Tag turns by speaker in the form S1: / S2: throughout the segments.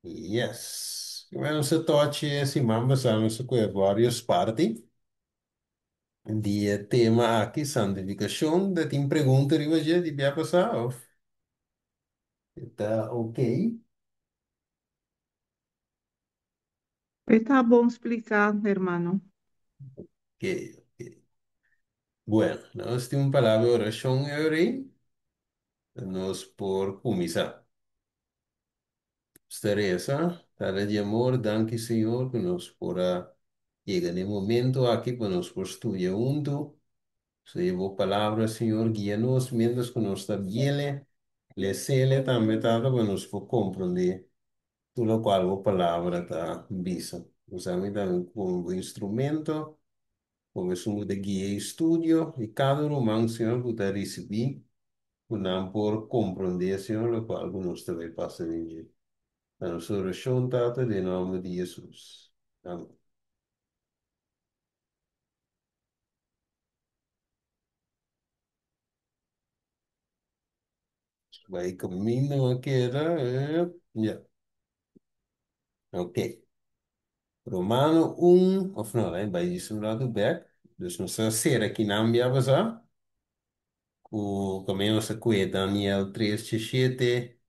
S1: Yes. Bueno, se toche siman pasá nos a kue varios parti di e tema aki, santifikashon. Ta tin pregunta riba dje di bia pasá òf ta ok?
S2: Está bon spliká, hermano.
S1: Ok, ok. Bueno, nos tin un palabra di orashon ei, nos por kuminsá. Teresa, Tata di amor, danki Señor ku nos por a yega na e momento aki pa nos por studia huntu. Studia bo palabra, Señor, guia nos mientras ku nos ta biele, lesele tambe, Tata, pa nos por komprondé tur lokual bo palabra ta bisa. Usa mi tambe komo bo instrumento, komo esun ku ta guia e estudio i kada ruman, Señor, ku ta risibí ku nan por komprondé, Señor, lokual ku nos ta bai pasa den dje. Ta nos orashon, Tata, den nòmber di Hesus. Amèn. Bai kaminda a keda. Ya. Ok. Romano un, òf no, bai djis un ratu bèk. Dus nos a sera kinan bia pasá. Ku kaminda nos a kue Daniel tres diesshete,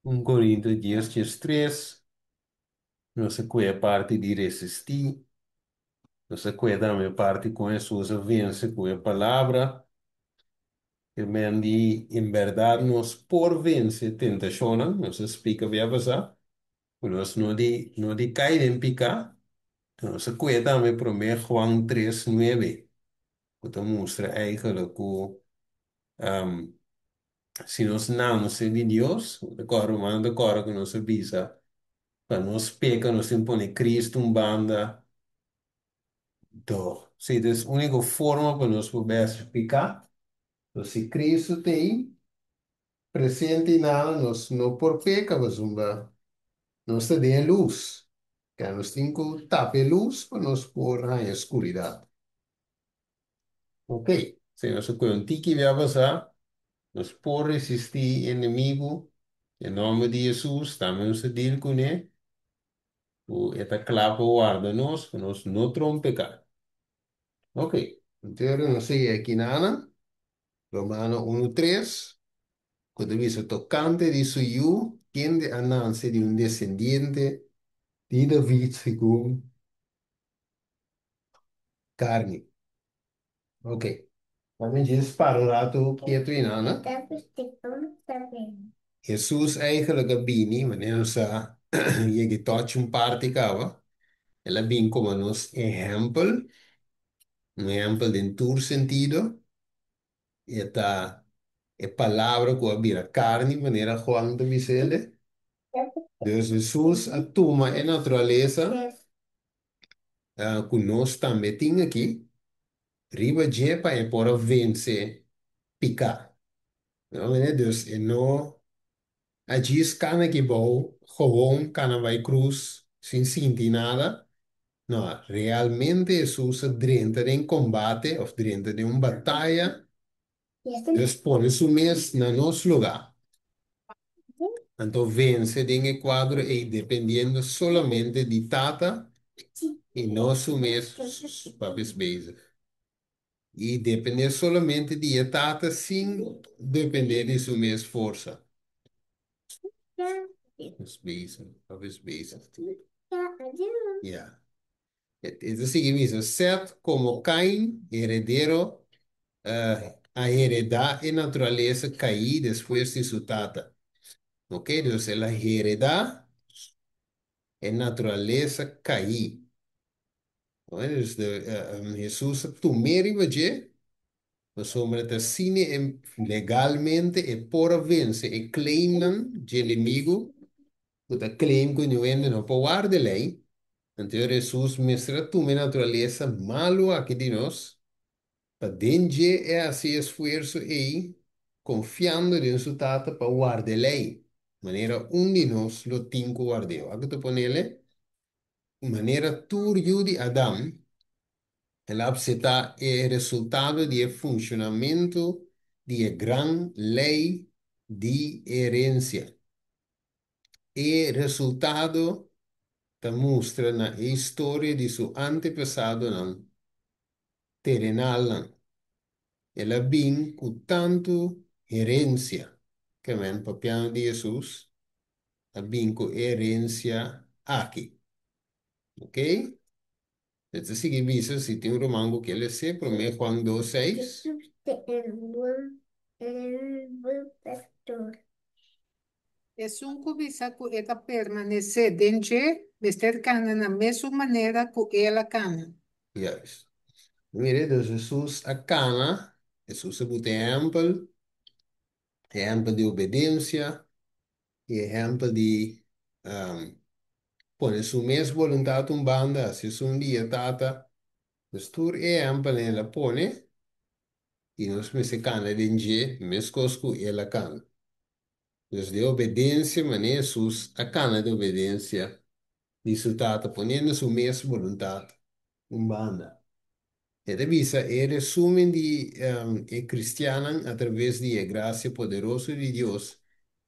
S1: un Korinto dies diestres. Nos a kue parti di resistí. Nos a kue tambe parti kon Hesus a vense ku e palabra. E men di en bèrdat nos por vense tentashonnan. Nos a splika bia pasá ku nos no di kai den piká. Nos a kue tambe promé Juan tres nuebe ku ta mustra eigenlijk ku si nos nase di Dios, ta kòrda ruman ta kòrda ku nos a bisa pa nos peka nos tin pone Cristo un banda do. Sí, dus úniko forma pa nos por bèsha piká, dus si Cristo ta ei presente na nos no por peka pasobra nos ta den e lus. Kè nos tin ku tapa e lus pa nos por haña skuridat. Ok, si nos a kue un tiki bia pasá, nos por resistí e enemigu den nòmber di Hesus, tambe nos ta dil kuné ku e ta kla pa warda nos, pa nos no trompeká. Ok, anto nos sigui aki nana, Romano unu tres, ku ta bisa tokante di su yu, kende a nase di un desendiente di David segun karni. Ok, laat djis para un ratu ketu i nana. Hesus eigenlijk a bini, manera nos a yega i touch un parti kaba, el a bin komo nos ehèmpel, un ehèmpel den tur sentido. E ta e palabra ku a bira karni, manera Juan ta bis'el. Dus Hesus a tuma e naturalesa ku nos tambe tin aki riba dje pa e por a vense piká. Dus e no a djis kana aki bou, gewoon kana bai krus sin sinti nada. No, realmente Hesus a drenta den kombate òf drenta den un bataya. Dus pone su mes na nos lugá. Anto vense den e kuadro ei dependiendo solamente di Tata i no su mes papia es bezig. I depende solamente di e Tata sin depende di su mes forsa. Es bezig, papia es bezig. Ya. E ta sigui bisa, Seth komo Kain, heredero, a heredá e naturalesa kaí despues di su tata. Ok, dus el a heredá e naturalesa kaí. Dus Hesus a tum'é riba dje, pasobra ta asina e legalmente e por a vense e claimnan dje enemigu ku ta claim ku niun hende no por warda e lei. Anto Hesus mester a tuma e naturalesa malu aki di nos pa den dje e hasi e esfuerso ei konfiando den su Tata pa warda e lei, manera un di nos lo tin ku ward'é. Wak ta ponele, manera tur yu di Adam. El a apseptá e resultado di e funshonamentu di e gran lei di herensia. E resultado ta mustra na e historia di su antepasadonan terenalnan. El a bin ku tantu herensia, ke men papiando di Hesus, a bin ku e herensia aki. Ok? E ta sigui bisa, si tin un ruman ku ke les'é, Promé Juan dos seis.
S3: Esun ku bisa ku e ta permanesé den dje, mester kana na mesun manera ku el a kana.
S1: Juist. Mire, dus Hesus a kana, Hesus a buta ehèmpel, ehèmpel di obedensia i ehèmpel di pone su mes boluntat un banda, hasi esun di e Tata. Dus tur e ehèmpelnan el a pone i nos mester kana den dje meskos ku el a kana. Dus den obedensia manera Hesus a kana den obedensia di su Tata, poniendo su mes boluntat un banda. E ta bisa e resumen di e kristiannan atraves di e grasia poderoso di Dios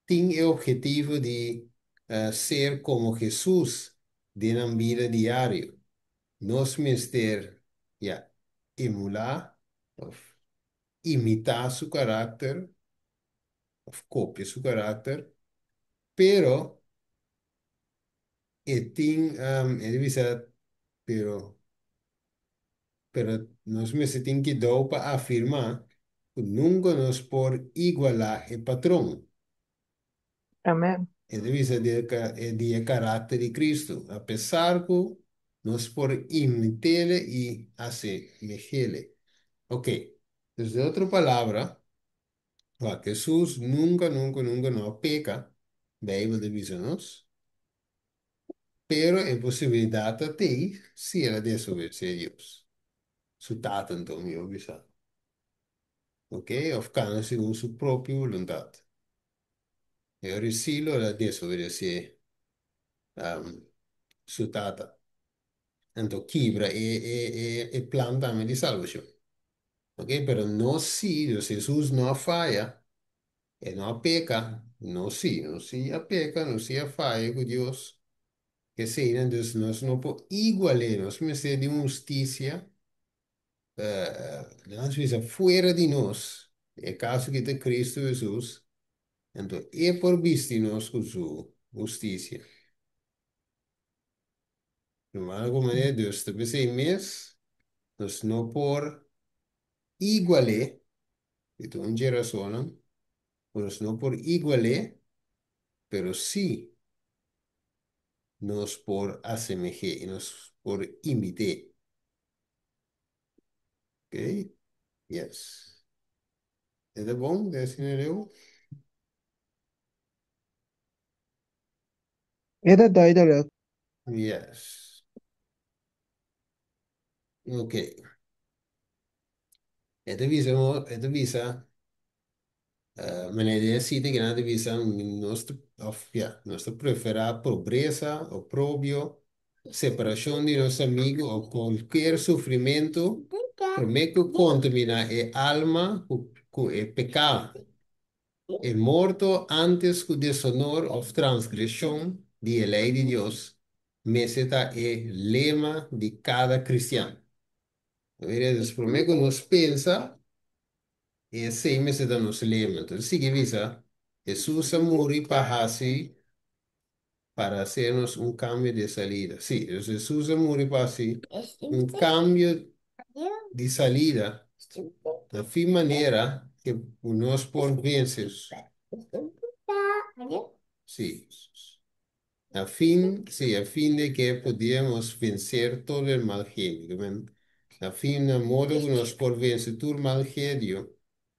S1: tin e obhetivo di ser komo Hesus den nan bida diario. Nos mester, ya, emulá òf imitá su karakter òf kopia su karakter, pero e tin, e ta bisa, pero. Pero nos mester tin kidou pa afirmá ku nunka nos por igualá e patron.
S2: Amèn.
S1: E ta bisa di di e karakter di Kristu, apesar ku nos por imit'ele i asemeh'ele. Oke, dus den otro palabra, wak, Hesus nunka, nunka, nunka no a peka, Beibel ta bisa nos. Pero e posibilidat ta tei si el a desobedesé Dios, su Tata anto, mihó bisá, ok, òf kana segun su propio boluntat. E ora sí lo el a desobedesé su Tata, anto kibra e plan tambe di salbashon. Ok, pero nos sí, Dios Hesus no a faya, e no a peka, nos sí, nos sí a peka, nos sí a faya ku Dios. Eseinan dus nos no por igual'é, nos mester di un hustisia, nos bisa fuera di nos, e kaso ki ta Cristo Hesus, anto e por bisti nos ku su hustisia. Normal ku manera Dios ta p'esei mes, nos no por igual'é, i ta un dje rasonnan ku nos no por igual'é, pero sí nos por asemeh'é i nos por imit'é. Ok? Yes. E ta bon den asina leu?
S2: E ta duidelijk.
S1: Yes. Ok. E ta bisa, e ta bisa, meneer den e sita ki nan ta bisa nos ta, of ya, nos ta preferá pobresa, oprobio, separashon di nos amigu o kualkier sufrimentu promé ku kontaminá e alma ku e pekado. E morto ántes ku desonor òf transgreshon di e lei di Dios mester ta e lema di kada kristian. Mira, dus promé ku nos pensa, esei mester ta nos lema. Entonces sigui bisa, Hesus a muri pa hasi para hacernos un cambio de salida. Sí, dus Hesus a muri pa hasi un cambio di salida na fin manera ke nos por vence. Sí, a fin, sí, a fin de que pudiéramos vencer todo el mal genio. Na fin, na modo ku nos por vence tur mal genio,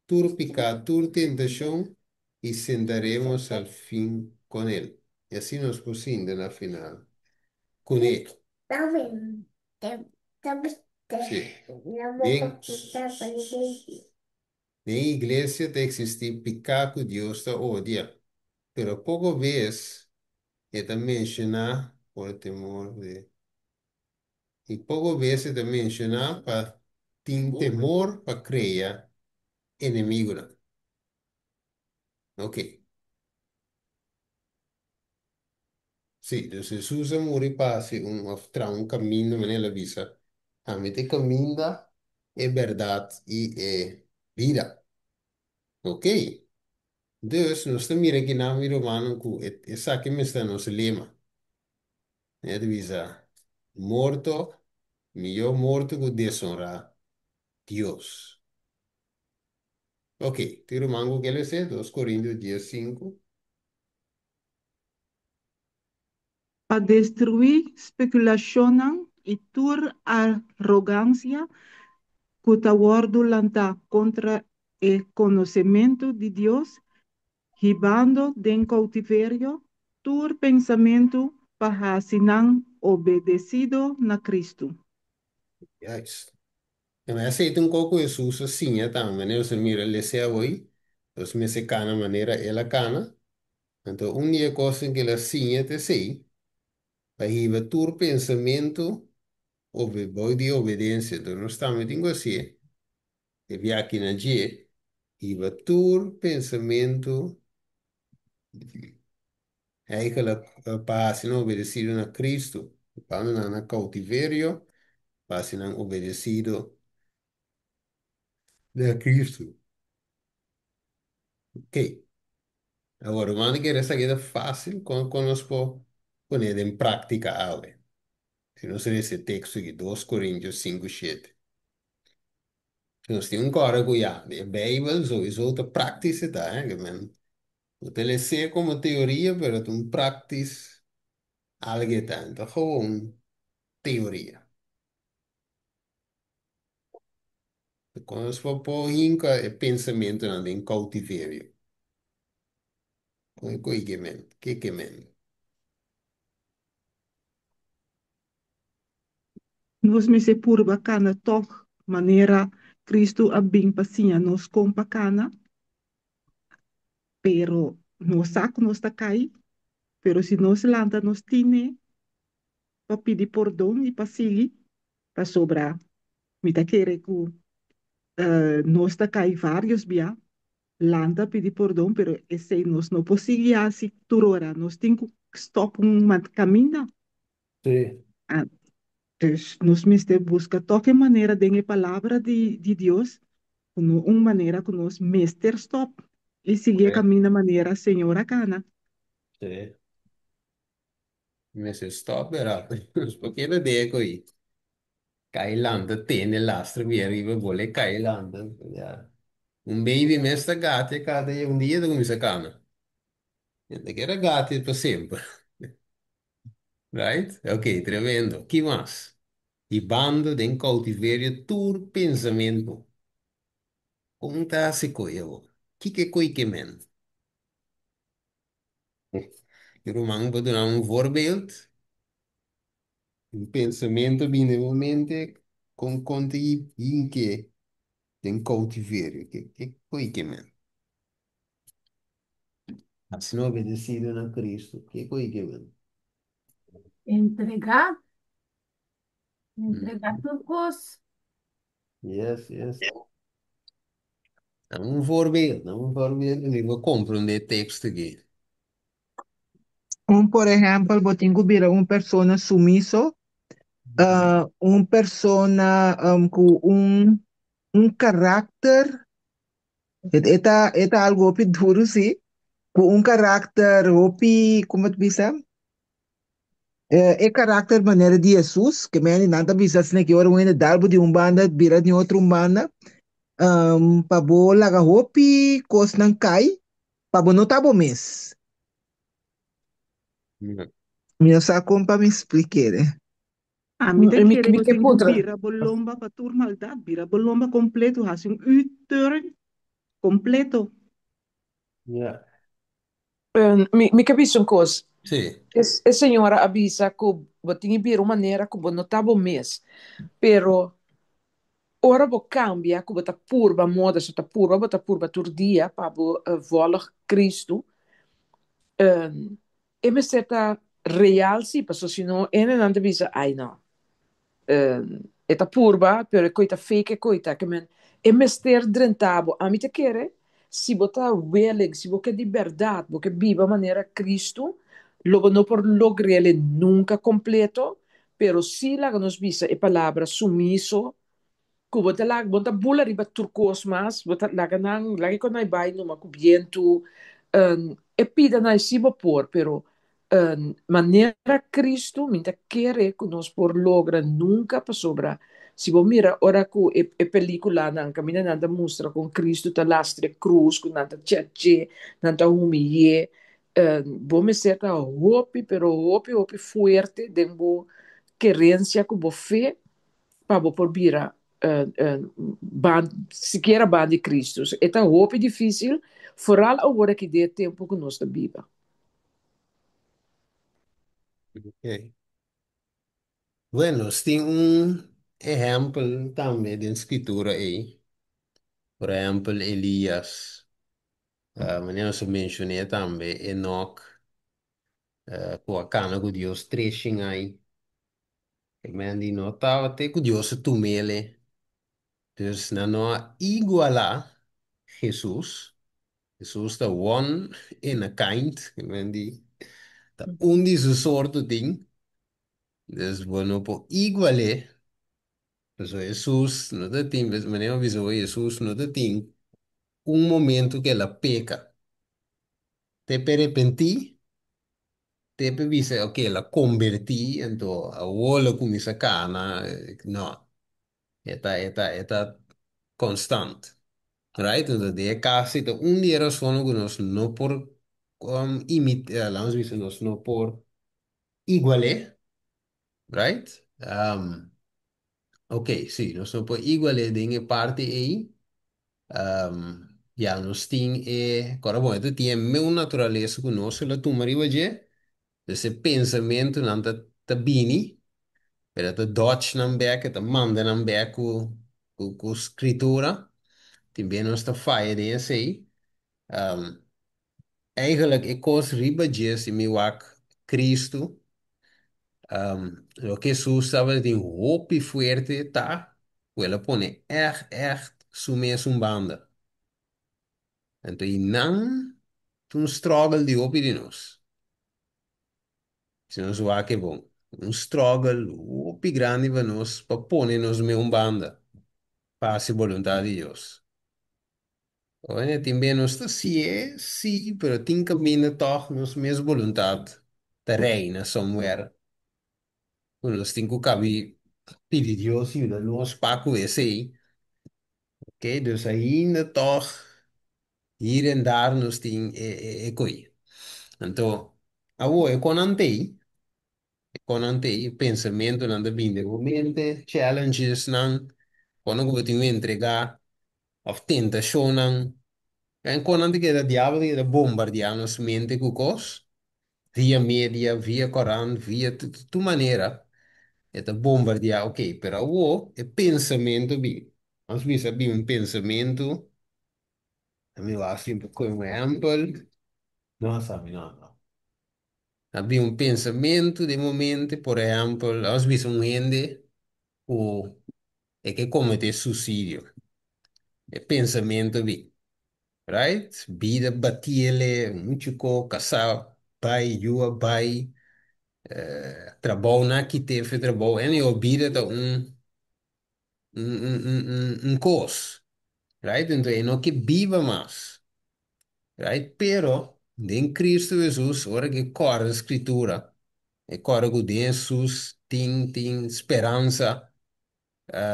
S1: tur piká, tur tentashon, i sentaremos al fin con Él. I asina nos por sinta na final kuné. Sí. Den, den iglesia ta eksistí piká ku Dios ta odia, pero poko bes e ta menshoná por temor de. I poko bes e ta menshoná pa. Tin temor pa krea enemigunan. Ok. Sí, dus Hesus a muri pa hasi un òf traha un kaminda, manera el a bisa, Ami ta e kaminda, e bèrdat i e bida. Ok. Dus nos ta mira kinan, mi rumannan, ku esaki mester ta nos lema. E ta bisa, Morto, mihó morto ku desonrá Dios. Ok, tin ruman ku ke lese 2 Korintios 10, 5.
S2: Pa destruí spekulashonnan i tur arogansia ku ta wòrdu lantá kontra e konosementu di Dios, hibando den koutiverio tur pensamentu pa hasi nan obedesido na Kristu.
S1: Juist. E mester aceita un koco Hesus a siña tambe, manera nos a mira lese awoi, nos mester cana manera el a cana. Anto un di e cosnan cu el a siña ta esey, pa hiba tur pensamento bou di obedencia. Enton nos tambe tin cu hacié e biaha na dje, hiba tur pensamento eigenlijk pa haci nan obedecido na Cristo, pa nan na cautiverio, pa haci nan obedecido na Cristo. Ok. Awor, ruman kere esaki ta fácil, kon nos por pone den práktika awe? Si nos lesa e teksto aki, 2 Korintios 5, 7. Si nos tin un kòrda ku ya, e Beibel souiso ta práktis e ta, eh? Ke men no ta les'é komo teoria, pero ta un práktis algu e ta, no ta gewoon teoria. Kon nos por por hinka e pensamentunan den koutiverio? Kon e ke men? Ke ke men?
S2: Nos mester purba kana tòg manera Kristu a bin pa siña nos kon pa kana, pero nos sa ku nos ta kai, pero si nos lanta nos tine pa pidi pordon i pa sigui, pasobra mi ta kere ku nos ta kai vários bia, lanta pidi pordon, pero esei nos no por sigui hasi tur ora, nos tin ku stòp un kaminda. Dus nos mester buska tòg e manera den e Palabra di Dios, ku no un manera ku nos mester stòp i sigui e kaminda manera Señor a kana.
S1: Sí. Mester stòp bera. Nos por keda den e ko'i. Kai lanta tene lastra bien riba bole kai lanta. Ya. Un baby mes ta gatia kada un dia ta kuminsá kana. E ta keda gatia pa semper. Right? Ok, tremendo. Ki mas? Hibando den koutiverio tur pensamentu. Kon ta hasi koe awor? Kiko e koe ke men? E ruman por duna un voorbeeld? Un pensamentu bini den bo mente kon kon ta hinke den koutiverio? Ke ke koe ke men? Asina obedesido na Cristo, ke koe ke men?
S4: Entregá, entregá tur kos.
S1: Yes. Un voorbeeld, un voorbeeld, mi por komprondé e teksto aki.
S2: Un por ehèmpel, bo tin ku bira un persona sumiso, un persona ku un karakter, e ta algu hopi duru sí, ku un karakter hopi, komo ta bisa? E karakter manera di Hesus, ke men nan ta bisa asina ki ora un hende dal bo di un banda bira di otro un banda, pa bo laga hopi kosnan kai, pa bo no ta bo mes. Mi no sa kon pa mi splik'é. Ami ta
S5: Mi,
S2: kere
S5: mi
S2: bo
S5: ke
S2: tin ku
S5: puntra.
S2: bira bo lomba pa tur maldat, bira bo lomba kompleto, hasi un U-turn kompleto.
S5: Mi ke bisa un kos.
S1: Sí.
S5: E señora a bisa ku bo tin bira un manera ku bo no ta bo mes. Pero ora bo kambia, ku bo ta purba moda, so ta purba, bo ta purba tur dia pa bo volg Cristo. E mester ta real sí, paso si no, hendenan ta bisa, ai no. E ta purba, pero e koi ta fake e koi ta ke men e mester drenta bo. Ami ta kere si bo ta willing, si bo ke di bèrdat, bo ke biba manera Kristu, lo bo no por logr'el nunka kompleto, pero si laga nos bisa e palabra sumiso ku bo ta laga, bo no ta bula riba tur kos mas, bo ta laga nan, laga e kos nan bai numa ku bientu, e pida nan si bo por, pero manera Cristo mi ta kere ku nos por logra nunka pasobra si bo mira ora ku e peliculanan kaminda nan ta mustra kon Cristo ta lastra e krus ku nan ta chèch'é nan ta humiy'é bo mester ta hopi pero hopi hopi fuerte den bo kerensia ku bo fe pa bo por bira ban sikiera ban di Cristo. E ta hopi dificil foral awor aki den e tempo ku nos ta biba.
S1: Ok. Bueno, nos tin un ehèmpel tambe den Skritura ei. Por ehèmpel, Elias. Manera nos a menshoné tambe, Enok, ku a kana ku Dios treshen ai. E men di no tabata ku Dios a tum'ele. Dus nan no a igualá Hesus. Hesus ta one in a kind. E men di ta un di su sorto tin. Dus bo no por igual'é. Pasobra Hesus no ta tin, manera mi a bisa bo, Hesus no ta tin un momento ku el a peka. Te pe repentí. Te pe bisa ok el a kombertí anto awor lo kuminsá kana no e ta e ta e ta konstant right entonces den e kas ei ta un di e rasonnan ku nos no por imita lanos bisa nos no por igual'é right ok si nos no por igual'é den e parti ei ya nos tin e kòrda bon e ta tin e meun naturalesa ku nos el a tuma riba dje, dus e pensamentunan ta ta bini, pero e ta dòch nan bèk, e ta manda nan bèk ku ku skritura, tin bia nos ta faya den esei. Eigenlijk e kos riba dje si mi wak Kristu, loke Hesus tabatin hopi fuerte ta ku el a pone ègt ègt su mes un banda. Anto i nan ta un struggle di hopi di nos. Si nos wak e bon, un struggle hopi grandi pa nos pa pone nos mes un banda pa hasi boluntat di Dios. Oye, tin bia nos ta si'e, sí, pero tin kaminda tòg nos mes boluntat ta reina somewhere ku nos tin ku kabi pidi Dios yuda nos pa ku esei. Ok, dus ainda tòg hier en daar nos tin e koi. Anto, awor e kon nan t'ei, e kon nan t'ei, pensamentunan ta bini den bo mente, challengesnan, kon ku bo tin ku entregá Of tentashonnan. En kon nan ta keda diabel ta keda bombardiá nos mente ku kos, via media, via korant, via tur manera e ta bombardiá. Ok, pero awor e pensamentu bin. Nos bisa bin un pensamentu, mi wak si mi por kohe un ehèmpel. No sa mi no no. A bin un pensamentu den momente, por ehèmpel, nos bisa un hende ku e ke kometé susidio. E pensamentu bin, right? Bida batiele, muchu ko, kasá bai, yu a bai, trabou na kite fe trabou. Anyhow, bida ta un un un un un un kos, right? Enton e no ke biba mas, right? Pero den Cristo Jesus, ora ke kòrda Skritura, e kòrda ku den Jesus tin tin speransa.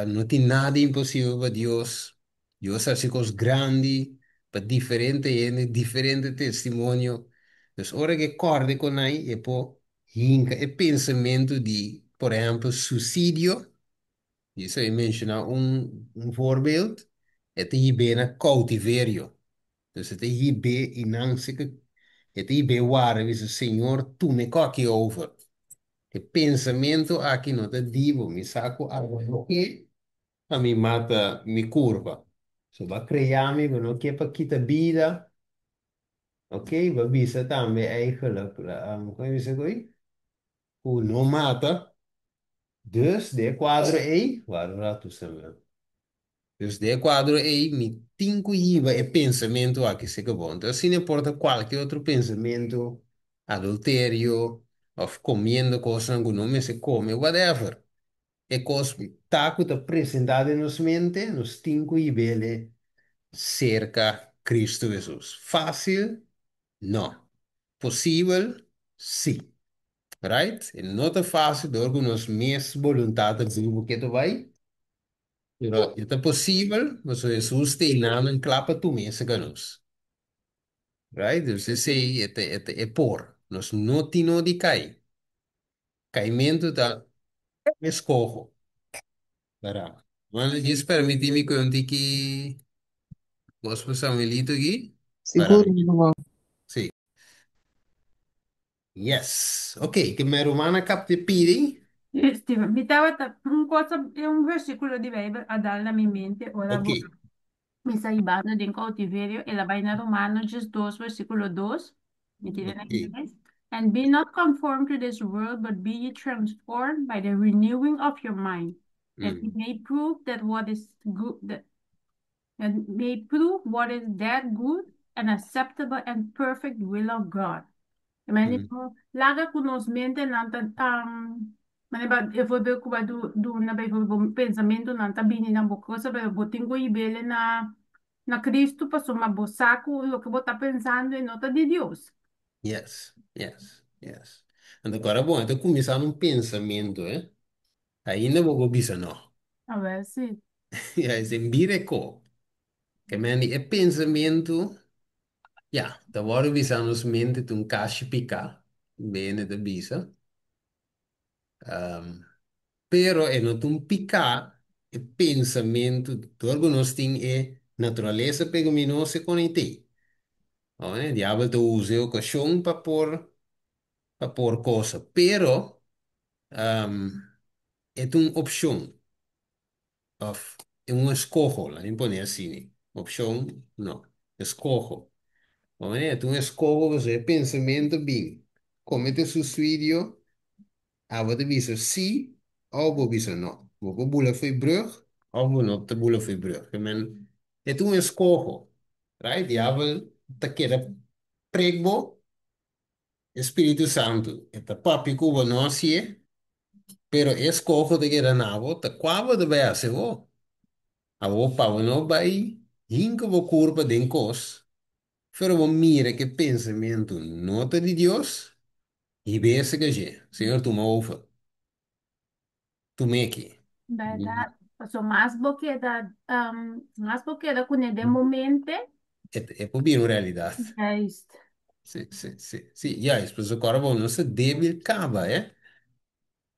S1: No tin nada imposibel pa Dios. Dios a hasi kos grandi pa diferente hende, diferente testimonio. Dus ora ku e kòrda ku nan e por hinka e pensamentu di, por ehèmpel, suisidio. Djis a menshoná un un voorbeeld, e ta hib'é na koutiverio. Dus e ta hib'é i nan si ku e ta hib'é wara i bisa, Señor, tuma e kòki over. E pensamentu aki no ta di bo, mi sa ku algu no ke pa mi mata mi kurpa. So bo a krea mi, bo no ke pa kita bida. Ok, bo a bisa tambe eigenlijk, kon e bisa ku ei? Ku no mata. Dus, den e kuadro ei, wak un ratu Samuel. Dus den e kuadro ei, mi tin ku hiba e pensamentu aki serka bo. Anto asina por ta kualke otro pensamentu, adulterio, òf komiendo kosnan ku no mester kome, whatever. E kos ta ku ta presentá den nos mente, nos tin ku hib'el serka Kristu Hesus. Fásil? No. Posibel? Sí. Right? E no ta fásil dor ku nos mes boluntat ta bibu ke ta bai. Pero e ta posibel, pasobra Hesus ta einan kla pa tuma esei ka nos. Right? Dus esei e ta e ta e por. Nos no tin no di kai. Kaimentu ta eskoho. Para. Bueno, djis permití mi ku un tiki kos pa Samuelito aki. Para.
S2: Sigur, mi ruman.
S1: Sí. Yes. Ok, ke mi ruman a kap te pidi.
S4: Steven, mi tabata un cosa, un versículo di Bijbel a dal na mi mente ora
S1: Ok.
S4: bo mi sa hibando den cautiverio, el a bai na Romanos 12, versículo 2, mi tira na ingles. "And be not conformed to this world, but be ye transformed by the renewing of your mind, that ye may prove that what is good, that may prove what is that good and acceptable and perfect will of God." I laga ku nos mente nan ta manera bijvoorbeeld ku du du na bijvoorbeeld pensamentu nan ta bini na bo cosa, pero bo tin ku hib'ele na Cristo pasobra bo sa ku loke bo ta pensando e no ta di Dios.
S1: Yes. Anto awor bon, anto kuminsá un pensamentu, eh? Ainda bo por bisa no.
S4: A ver, sí.
S1: Ja, es en bireko. Ke men e pensamentu, ja, ta wòrdu bisa nos mente ta un kashi piká, bene ta bisa. Pero e no ta un piká e pensamentu, dor ku nos tin e naturalesa pekaminoso konet'é. No, e diabel ta usa e okashon pa por kosa, pero e ta un opshon òf un eskoho, laga mi pone asina. Opshon no, eskoho. No, e ta un eskoho pasobra e pensamentu bin komete suisidio, abo ta bisa sí òf bo bisa no. Bo por bula for e brùg òf bo no ta bula for e brùg. Ke men e ta un eskoho, right? Diabel ta keda prek bo, e Spiritu Santu e ta papia ku bo no hasié, pero e eskoho ta keda na bo, ta kua bo ta bai hasi bo. Abo pa bo no bai hinka bo kurpa den kos, pero bo mira ku e pensamentu no ta di Dios, hib'é esaki dje, Señor tuma over, tum'é aki.
S4: Bèrdat. Paso mas bo keda, mas bo keda kuné den bo mente.
S1: E por bira un realidat.
S4: Juist.
S1: Sí. Juist, pasobra kòrda bo, nos ta débil kaba, eh.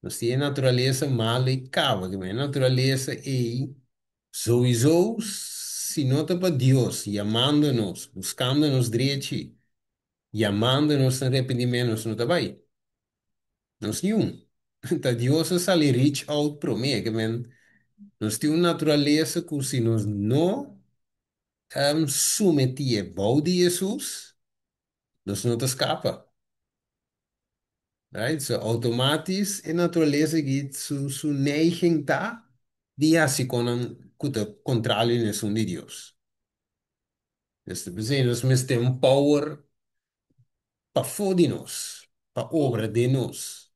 S1: Nos tin e naturalesa malu i kaba, ke men e naturalesa ei souiso si no ta pa Dios yamando nos, buskando nos drechi, yamando nos na arepentimentu, nos no ta bai. Nos niun. Ta Dios a sali reach out promé, ke men nos tin un naturalesa ku si nos no sometí bou di Hesus, nos no ta skapa. Right? So outomátis e naturalesa aki su neiging ta di hasi kosnan ku ta kontrario na esun di Dios. Dus ta p'esei nos mester un power pafó di nos, pa obra den nos.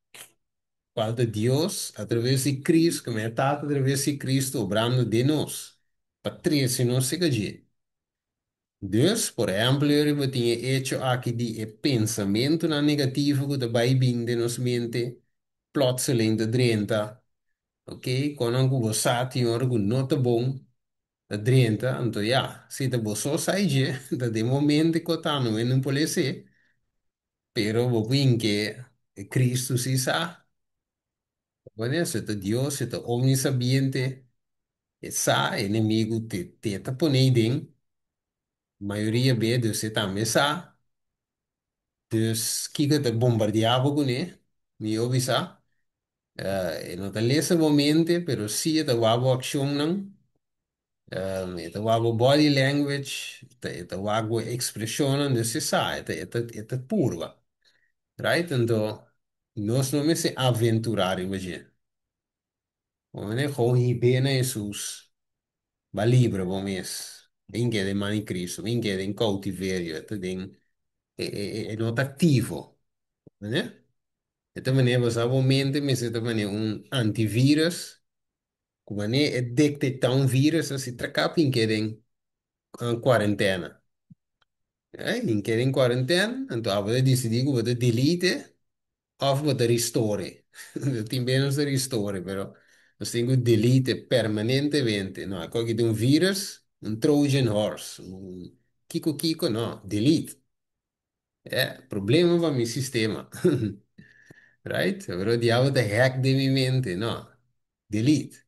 S1: Kual ta Dios a traves di Cristo, ku e Tata a traves di Cristo obrando den nos, pa trese nos serka dje. Dus, por ehèmpel, bo tin e echo aki di e pensamentunan negativo ku ta bai bin den nos mente, plotseling ta drenta, ok? Kosnan ku bo sa tin ora ku no ta bon, ta drenta, anto ya, si ta bo so sa dje, ta den momento ku ta no no por ser, pero bo por ke Cristo si sa. Bueno, si ta Dios, si ta omnisabiente, e sa, enemigu te ta pone den, mayoria be, dus e tambe sa. Dus kiko ta bombardeá bo kuné, mi obi sa. E no ta lesa bo mente, pero si e ta wak bo akshonnan, e ta wak bo body language, e ta wak bo ekspreshonnan, dus e sa, e ta purba. Right? Anto, nos no mester aventurá riba dje. Bo gewoon hib'é na Hesus. B'a libra bo mes. Bin keda den man di Cristo. Bin keda den cautiverio. E ta den e no ta activo. Né? E ta manera bo sa bo mente mester ta manera un antivirus. Ku manera e detecta un virus asi tracap bin keda den cuarentena. Bin keda den cuarentena. Anto abo ta dicidi ku bo ta delete Of bo ta restore. Tin bes nos ta restore, pero nos tin ku delete permanentemente. No, ako aki ta un virus, un Trojan horse, un kiko kiko, no, delete. E, problema pa mi sistema. Right? Pero diabel ta hack den mi mente, no, delete.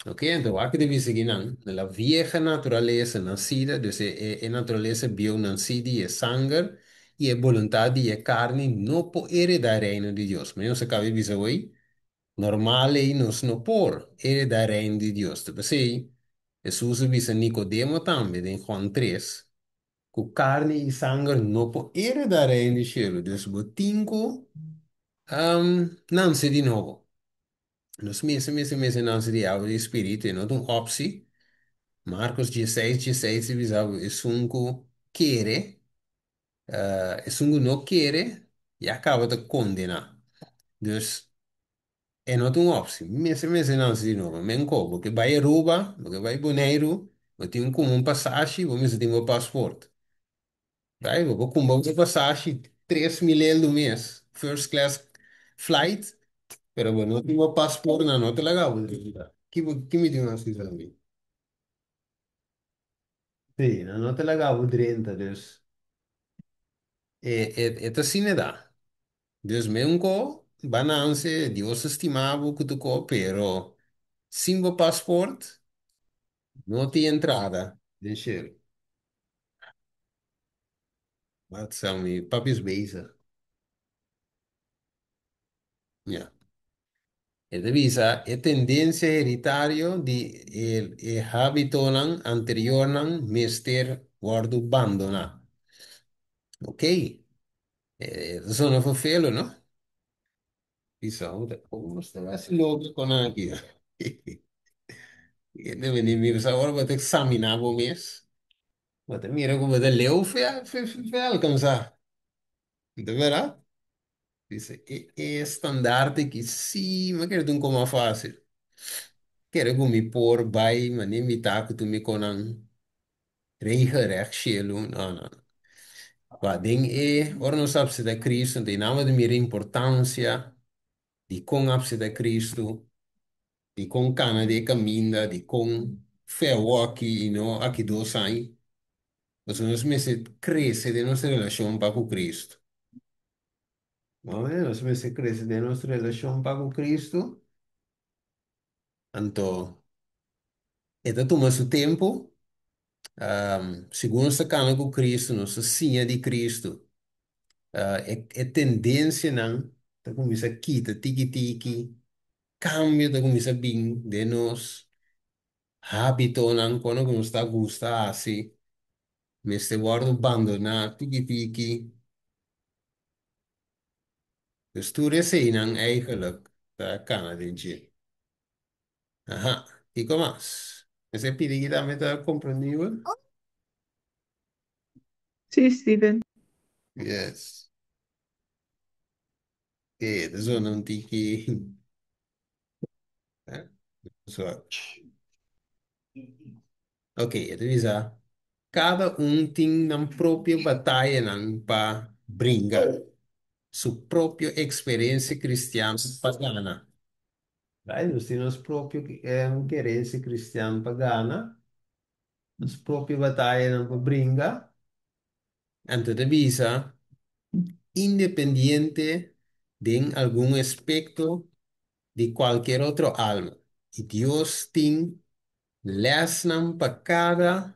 S1: Ok, anto wak ta bisa kinan, la vieja naturalesa nacida, dus e naturalesa bieu nancí di e sanger i e boluntat di e carni no por hereda e reino di Dios. Ma nos a caba di bisa hoy, normal ei nos no por hereda e reino di Dios. Ta p'esei Hesus a bisa Nicodemo tambe den Juan 3, cu carni i sanger no por hereda e reino di cielo. Dus bo tin cu nance di nobo. Nos mester, mester, mester nase di awa di spiritu, e no ta un opsi. Marcos 16, 16 ta bisa bo, esun ku kere, esun ku no kere, ya kaba ta kondená. Dus, e no ta un opsi. Mester, mester nase di nobo. Men ko, bo ke bai Aruba, bo ke bai Boneiru, bo tin ku un pasashi, bo mester tin bo pasport. Bai, bo por kumba bo pasashi 3000 eldo mes, first class flight, pero bo no tin bo paspoort, nan no ta laga bo drenta. Ki bo, ki mi tin hasi tambe? Sí, nan no ta laga bo drenta, dus e ta asina da. Dus men ko bananse, Dios ta stima bo ku tur ko, pero sin bo paspoort no tin entrada den shelu. Wat sa mi papi is bezig. Ja. E ta bisa e tendencia heritario di e habitonan anteriornan mester wordo bandona. Ok. E ta sona vervelo, no? Bisa, como nos ta hasi loke con nan aki? E ta bini mi bisa ora bo ta examina bo mes. Bo ta mira ku bo ta leu fe fe fe alkansá. Ta bèrdat? Dice, e e standaard aki sí mi a kere ta un koma fásil. Kere ku mi por bai manera mi ta ku tur mi konan regelrecht shelu. No, no, no. Ba den e ora nos a aseptá Cristo, anto e nan bo ta mira importansia di kon aseptá Cristo, di kon kana di e kaminda, di kon fe awoki i no aki dos aña. Pasobra nos mester krese den nos relashon pa ku Kristu. Nos mester krese den nos relashon pa ku Kristu. Anto e ta tuma su tempu. Segun nos ta kana ku Kristu, nos ta siña di Kristu. E tendensianan ta kuminsá kita tiki tiki, kambio ta kuminsá bin den nos hábitonan, kono ku nos ta gusta hasi mester wòrdu bandoná tiki tiki. Dus tur eseinan eigenlijk ta kana den dje. Aha, kiko mas? Esei pidi ki tambe ta komprendibel?
S2: Sí, Steven.
S1: Yes. E ta zona un tiki. So, ok, e ta bisa, kada un tin nan propio batayanan pa bringa, su propio eksperensia kristian pa gana. Right? Nos tin nos propio kerensia kristian pa gana, nos propio batayanan pa bringa. Anto ta bisa, independiente den algun aspekto di kualkier otro alma. I Dios tin lèsnan pa kada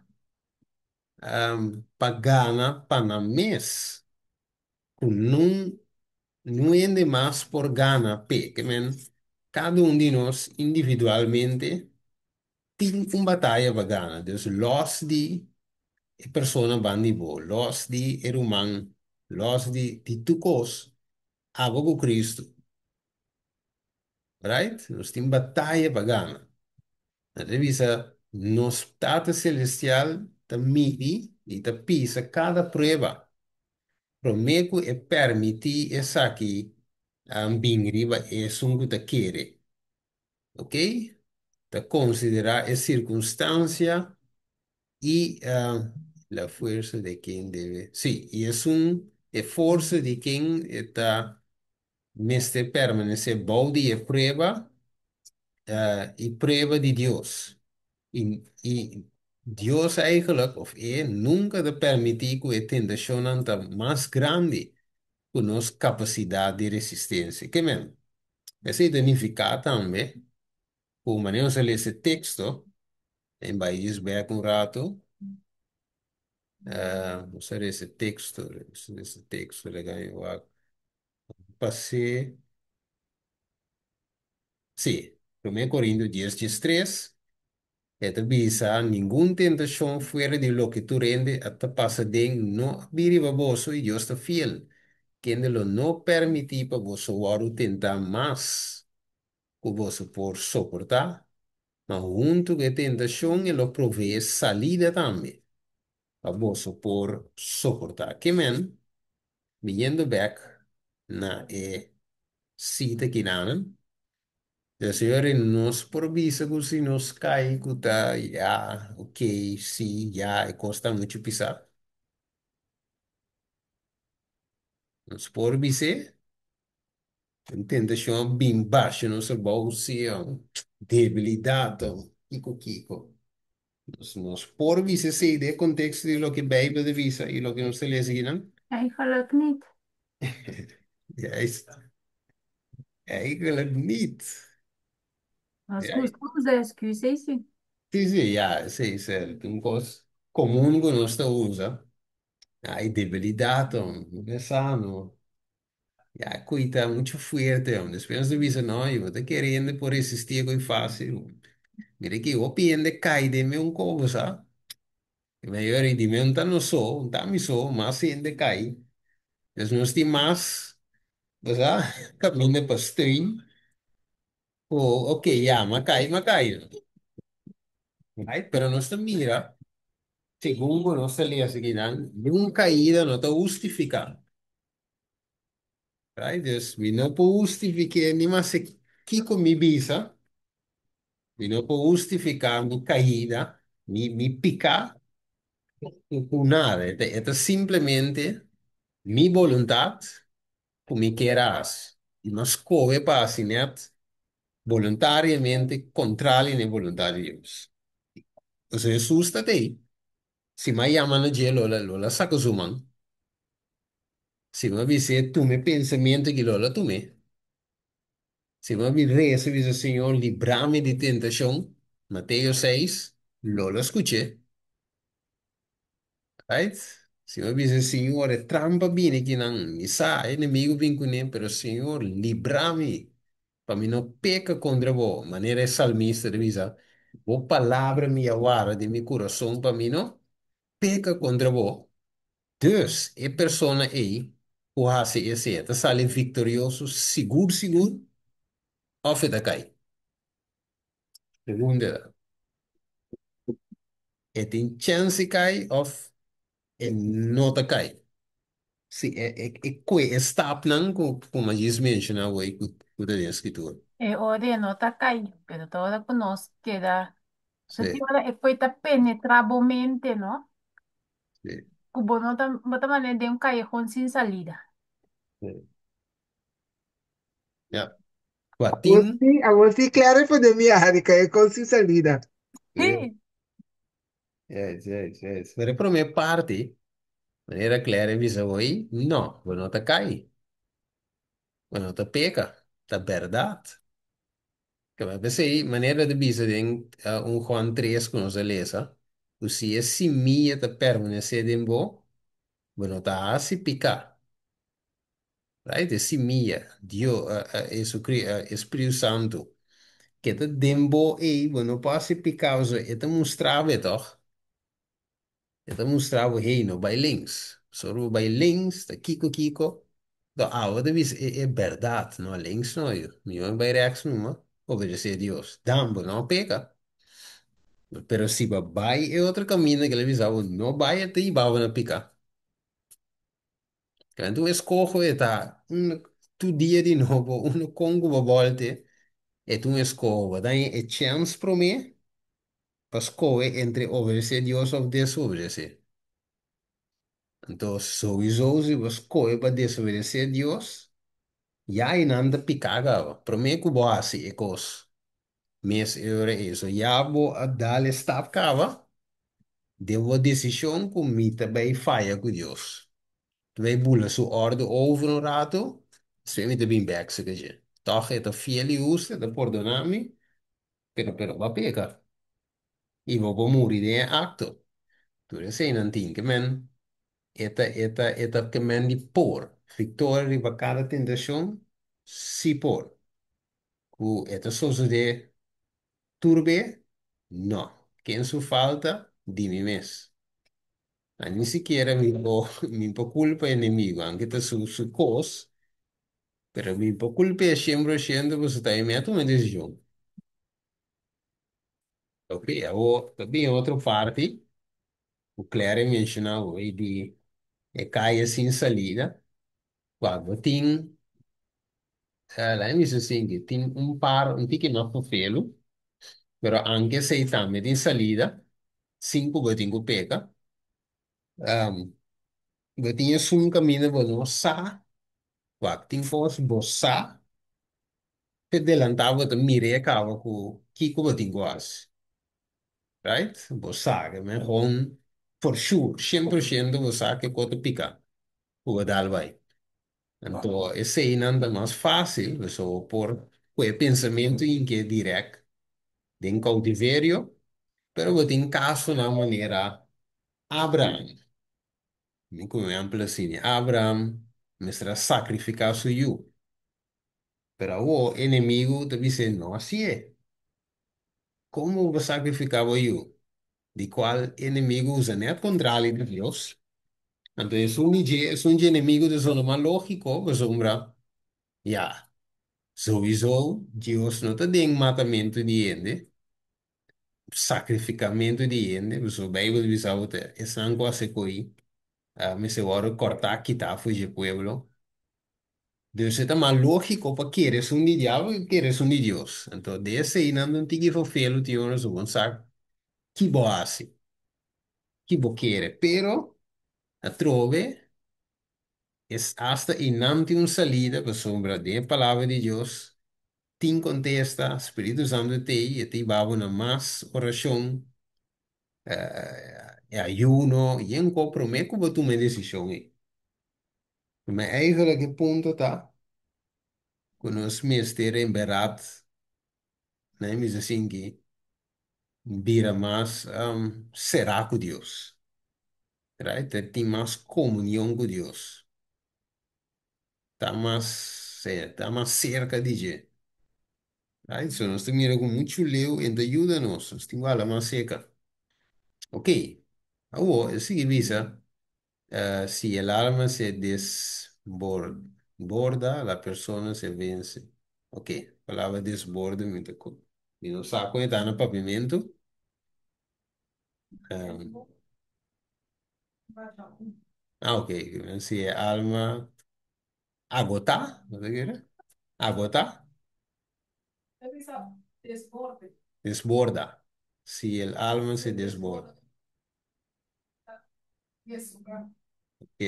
S1: pa gana pa nan mes, ku nun nun hende mas por gana p'e. Ke men, kada un di nos individualmente tin un bataya pa gana. Dus lòs di e persona banda di bo, lòs di e ruman, lòs di di tur kos, abo ku Cristo. Right? Nos tin bataya pa gana. Na revisa, nos Tata Celestial ta midi i ta pisa kada prueba. Promé ku e permití esaki bin riba esun ku ta kere. Ok? Ta konsiderá e sirkunstansia i la fuersa de ken debe. Sí, i esun e forsa di ken e ta mester permanesé bou di e prueba i prueba di Dios. I Dios eigenlijk, of e, nunka ta permití ku e tentashonnan ta mas grandi ku nos kapasidat di resistensia. Ke men? Esei ta nifiká tambe ku manera nos a lesa e teksto, en bai djis bèk un ratu, nos a lesa e teksto, nos a lesa e teksto, laga mi wak. Pas'é, sí, Promé Korintio dies 13, e ta bisa, Ningun tentashon fuera di loke tur hende a ta pasa den no a bin riba boso, i Dios ta fiel, kende lo no permití pa boso wòrdu tentá mas ku boso por soportá, ma huntu ku e tentashon e lo proveé salida tambe pa boso por soportá. Ke men? Biniendo bèk na e sita kinanan, de Señor i nos por bisa ku si nos kai ku ta ya, ok, sí, ya, e kos ta muchu pisá. Nos por bis'é, un tentashon a bin basha nos abou, sí, debilidat, kiko kiko. Nos por bisa esei den e konteksto di loke Beibel ta bisa i loke nos ta lesa akinan?
S4: Eigenlijk niet.
S1: Juist, eigenlijk niet.
S4: Nos
S1: Ja,
S4: gusta usa excuus, ei sí.
S1: sí, sí, ja, esei is un kos komun ku nos ta usa. Ai, debilidat, no ta sano. Ja, koe ta muchu fuerte. Despues nos ta bisa, no, i bo ta kere hende por resistí e koe fásil. Mira ki hopi hende kai den meun kobo, sa. E mayoria di meun ta nos so, un ta mi so, mas hende kai. Dus nos tin mas, bo sa, kaminda pa steun. Ku, ok, ya, m'a kai, m'a kai. Right? Pero nos ta mira, segun ku nos ta lesa akinan, niun kaida no ta hustifiká. Right? Dus mi no por hustifiké ni mas kiko mi bisa, mi no por hustifiká mi kaida, mi piká ku nada. E ta simplemente mi boluntat ku mi kier a hasi. I mi a skohe pa hasi nèt boluntariamente kontrali na e boluntat di Dios. Pasobra Hesus ta t'ei. Si mi a yama na dje, lo el a saka su man. Si mi a bis'é tuma e pensamentu aki, lo el a tum'é. Si mi a bin resa bisa, Señor, libra mi di tentashon, Mateo seis, lo el a skuch'é. Right? Si mi a bisa, Señor, e trampa bini akinan, mi sa, e enemigu bin kuné, pero Señor, libra mi pa mi no peka kontra bo, manera e salmista ta bisa, Bo palabra mi a warda den mi kurason pa mi no peka kontra bo. Dus, e persona ei ku hasi esei e ta sali viktorioso sigur sigur òf e ta kai? Pregunta ta, E tin chèns di kai òf e no ta kai? Si e kue e stapnan ku ku mi a djis menshoná awor ku ta den Skritura.
S4: E ora e no ta kai, pero ta ora ku nos keda,
S1: Sí,
S4: te ora e kue ta penetrá bo mente, no?
S1: sí.
S4: Ku bo no ta, bo ta manera den un kayehon sin salida.
S1: Sí. Ja. Kua tin.
S6: Awor sí, Clara pone mi ari, kayehon sin salida.
S1: Sí.
S4: Sí.
S1: Yes, yes, yes. Pero e promé parti, manera Clara a bisa hoy, no, bo no ta kai. Bo no ta peka. Ta bèrdat. Kaba p'esei, manera ta bisa den un Juan tres ku nos a lesa, ku si e simia ta permanesé den bo, bo no ta hasi piká. Right? E simia, Dio, Hesukri, e Spiritu Santu, ke ta den bo ei, bo no por hasi piká pasobra e ta mustra bo e tòg. E ta mustra bo, hey, no bai links. Pasobra bo bai links, ta kiko kiko, Do awe ta bisa e bèrdat, no links no yu. Mihó bai rèks numa, obedesé Dios. Dan bo no peka. Pero si bo bai e otro kaminda ku el a bisa bo no bai, e ta hiba bo na pika. Anto un eskoho e ta un tur dia di nobo, unu kon ku bo bòlte, e ta un eskoho. Bo ta haña e chèns promé pa skohe entre obedesé Dios òf desobedesé. Anto souiso si bo skohe pa desobedesé Dios, ya einan ta piká kaba. Promé ku bo hasi e kos mes e ora ei. So ya bo a dal e stap kaba den bo desishon ku mi ta bai faya ku Dios. Ta bai bula su òrdu over un ratu, despues mi ta bin bèk serka dje. Tòg e ta fiel i hustu, e ta pordoná mi, pero bo a peka i bo por muri den e akto. Tur eseinan tin ke men e ta e ta e ta ke men di por. Viktoria riba kada tentashon? Si por. Ku e ta sosodé tur be? No. Ken su falta? Di mi mes. A ni sikiera mi por mi por kulpa enemigu, anke ta su su kos, pero mi por kulp'é 100% pasobra ta e mi a tuma e desishon. Ok, awor ta bin otro parti ku Clary menshoná hoy di e kaya sin salida. Kua bo tin, laat mi bisa asin, tin un par un tiki mas fofelu, pero anke esei tambe tin salida sin ku bo tin ku peka. Bo tin esun kaminda bo no sa, wak tin kos bo sa. Te delantá bo ta mira i a kaba ku kiko bo tin ku hasi. Right? Bo sa ke men gewoon for sure, 100% bo sa ke ko ta pika ku bo dal bai. Anto eseinan ta mas fásil, pasobra bo por ku e pensamentu inke dirèk den koutiverio, pero bo tin kasonan manera Abraham. Mi ku un ehèmpel asina, Abraham mester a sakrifiká su yu. Pero awor e enemigu ta bis'é, No hasié. Komo bo sakrifiká bo yu, di kual e enemigu usa nèt kontrali di Dios? Anto esun di dje, esun dje enemigu ta sona mas lógiko, pasobra, ya, souiso Dios no ta den matamentu di hende, sakrifikamentu di hende, pasobra Beibel ta bisa bo ta esnan ku hasi ko'i mester wòrdu kòrtá kitá for dje pueblo. Dus e ta mas lógiko pa kere esun di diabel ku kere esun di Dios. Anto de eseinan ta un tiki fofelu tin ora su bon sa ki bo hasi, ki bo kere. Pero atrobe es asta einan tin un salida pasobra den e Palabra di Dios tin kontesta, Spiritu Santu t'ei, e ta hiba bo na mas orashon, e ayuno, yen ku promé ku bo tuma e desishon ei. Ma eigenlijk e punto ta ku nos mester en bèrdat, nan e mester sinti bira mas será ku Dios, right? Ta tin mas komunion ku Dios, ta mas ta mas serka di dje, right? So nos ta mira ku muchu leu e ta yuda nos, nos tin ku hala mas serka. Ok, awor e sigui bisa. Si el alma se desborda, la persona se vence. Ok, palabra desborde mi ta ku. Mi no sa kon e ta na papiamentu. Um, ok. Si e alma agotá, no ta kere? Agotá? Desborda. Si el alma se desborda. Ok.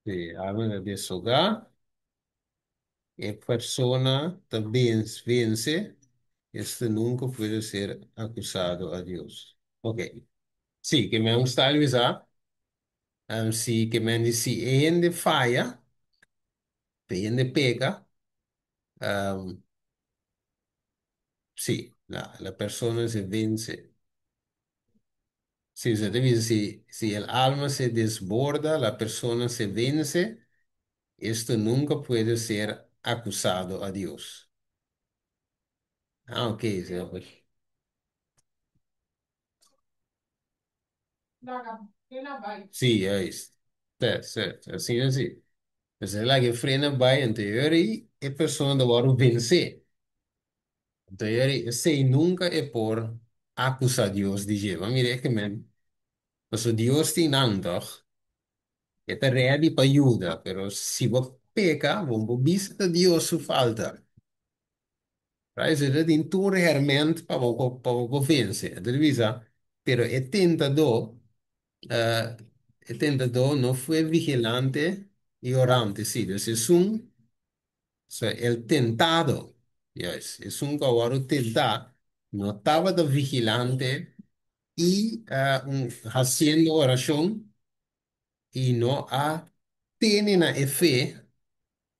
S1: Si alma ta deshogá, e persona ta vence, este nunca puede ser acusado a Dios. Ok. Sí, ke men un style bisa, si ke men di si e hende faya, e hende peka, sí, la persona se vence. Sí, usted te dice, si el alma se desborda, la persona se vence, esto nunca puede ser acusado a Dios. Ah, ok. Sí, pues. Sí, juist. Si, si, asina si. Pues el a laga e frena bai anterior i e persona ta wòrdu vensé. Anterior esei nunka e por akusá Dios di dje. Bo a mira e ke men? Pasobra Dios tin nan tòg. E ta ready pa yuda, pero si bo peka, bo no por bisa ta Dios su falta. Right? So e tin tur herment pa bo por vense. E ta bisa, pero e tentadó no fue vigilante y orante. Sí, dus esun, so el tentado, yes, esun ku a wòrdu tentá, no tabata vigilante i hasiendo orashon i no a tene na e fe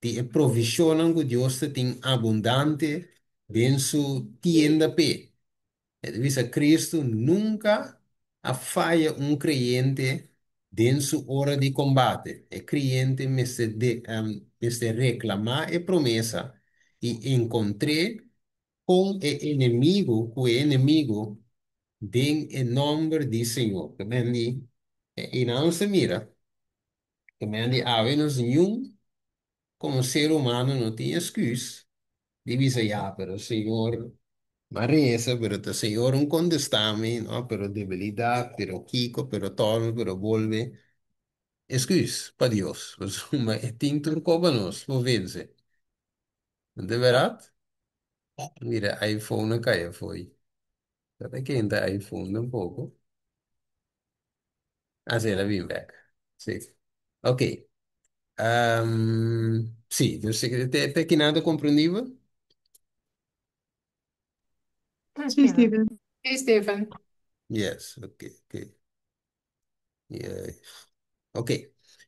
S1: di e provishonnan ku Dios tin abundante den su tienda p'e. E ta bisa Kristu nunka a faya un kreyente den su ora di kombate. E kreyente mester reklamá e promesa i enkontr'é ku e enemigu den e nòmber di Señor. Ke men di, i nan se mira, ke men di awe nos niun komo ser humano no tin èksküs di bisa ya, pero Señor m'a resa, pero ta Señor no kontestá mi, no, pero debilidat, pero kiko, pero torno, pero bolbe. Èksküs pa Dios. Ma e tin tur kos pa nos, pa vense. Di berdat? Mira, iPhone a kai fo'i. Ta kenta iPhone un poko. Ah, si, el a bin bèk. Si. Ok. Si, dus te aki nan ta komprendibel?
S2: Sí,
S4: Steven.
S2: Steven.
S3: Hey, Steven.
S1: Yes, ok. Yeah. Ok.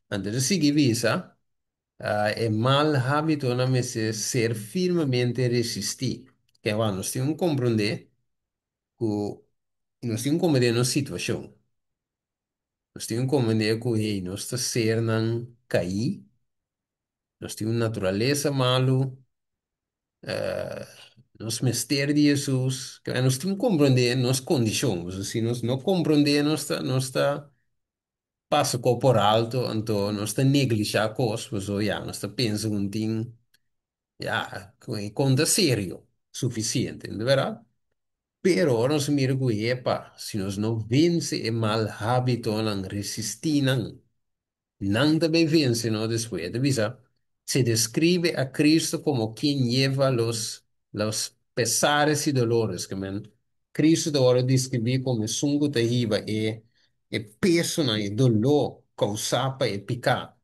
S1: Anto, sigui bisa, e mal hábitonan mester ser firmemente resistí. Ke bueno, nos tin ku komprondé ku nos tin ku komprondé nos situashon. Nos tin ku komprondé ku hey, nos ta sernan kaí, nos tin un naturalesa malu, nos mester di Hesus, ke nos tin ku komprondé nos kondishon. Si nos no komprondé, nos ta pasa kos por alto, anto nos ta neglishá kos, pues ya, nos ta pensa ku tin, ya, konta serio, sufisiente, di berdat? Pero ora nos mira ku epa, si nos no vense e mal hábitonan, resistí nan, nan ta bai vense nos despues. Ta bisa, se describe a Cristo como quien lleva los pesares y dolores. Ke men, Cristo ta wòrdu deskribí komo esun ku ta hiba e pesonan, e doló kousá pa e piká.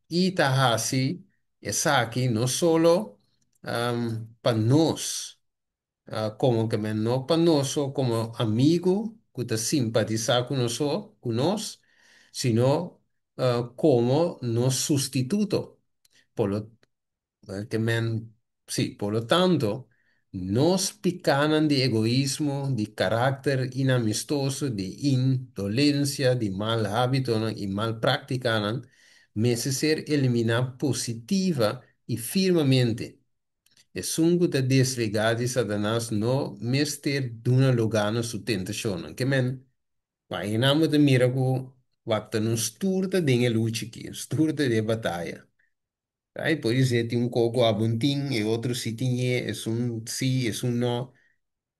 S1: I ta hasi esaki no solo pa nos, komo ke men no pa nos komo amigu ku ta simpatisá ku nos, sino komo nos sustituto. Ke men, sí, por lo tanto, nos pikánan di egoismo, di karakter inamistoso, di indolensia, di mal hábitonan i mal práktikanan, mester ser eliminá positiva i firmemente. Esun ku ta desligá di Satanas no mester duna lugá na su tentashon. Ke men, einan bo ta mira ku wak ta nos tur ta den e lucha aki, tur ta den bataya. Ai, por esei tin un kos ku abo no tin, e otro si tin e, esun si, esun no.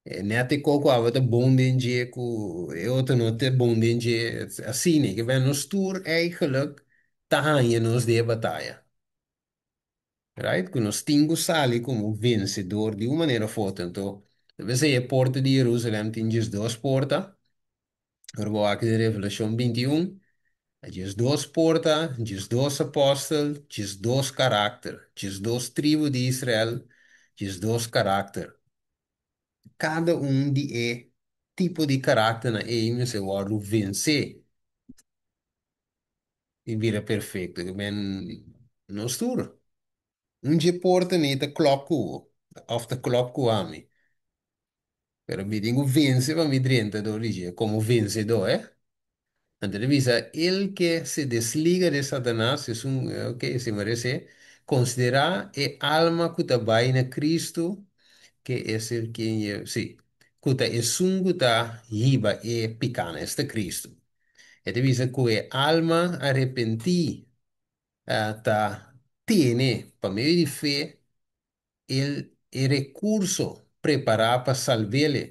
S1: Net e kos ku abo ta bon den dje, ku e otro no ta bon den dje. Asina, ke men nos tur eigenlijk ta haña nos den bataya. Right? Ku nos tin ku sali komo vensedó di un manera òf otro. Anto, debe e porta di Jerusalèm tin 12 porta. Awor bo aki den Revelashon 21, 12 porta, 12 apòstel, 12 karakter, 12 tribu di Israel, 12 karakter. Kada un di e tipo di karakter nan ei mester wòrdu vense i bira perfekto. Ke men nos tur. Un dje porta ni ta klòp ku bo, òf ta klòp ku ami. Pero mi tin ku vense pa mi drenta dor di dje, komo vensedó, eh? Anto e bisa, el que se desliga de Satanás, es un, ok, se merece, konsiderá e alma ku ta bai na Cristo, ku es el quien, sí, ku ta esun ku ta hiba e pikánan, esta Cristo. E ta bisa ku e alma arepentí ta tene pa medio di fe el e rekurso prepará pa salb'ele,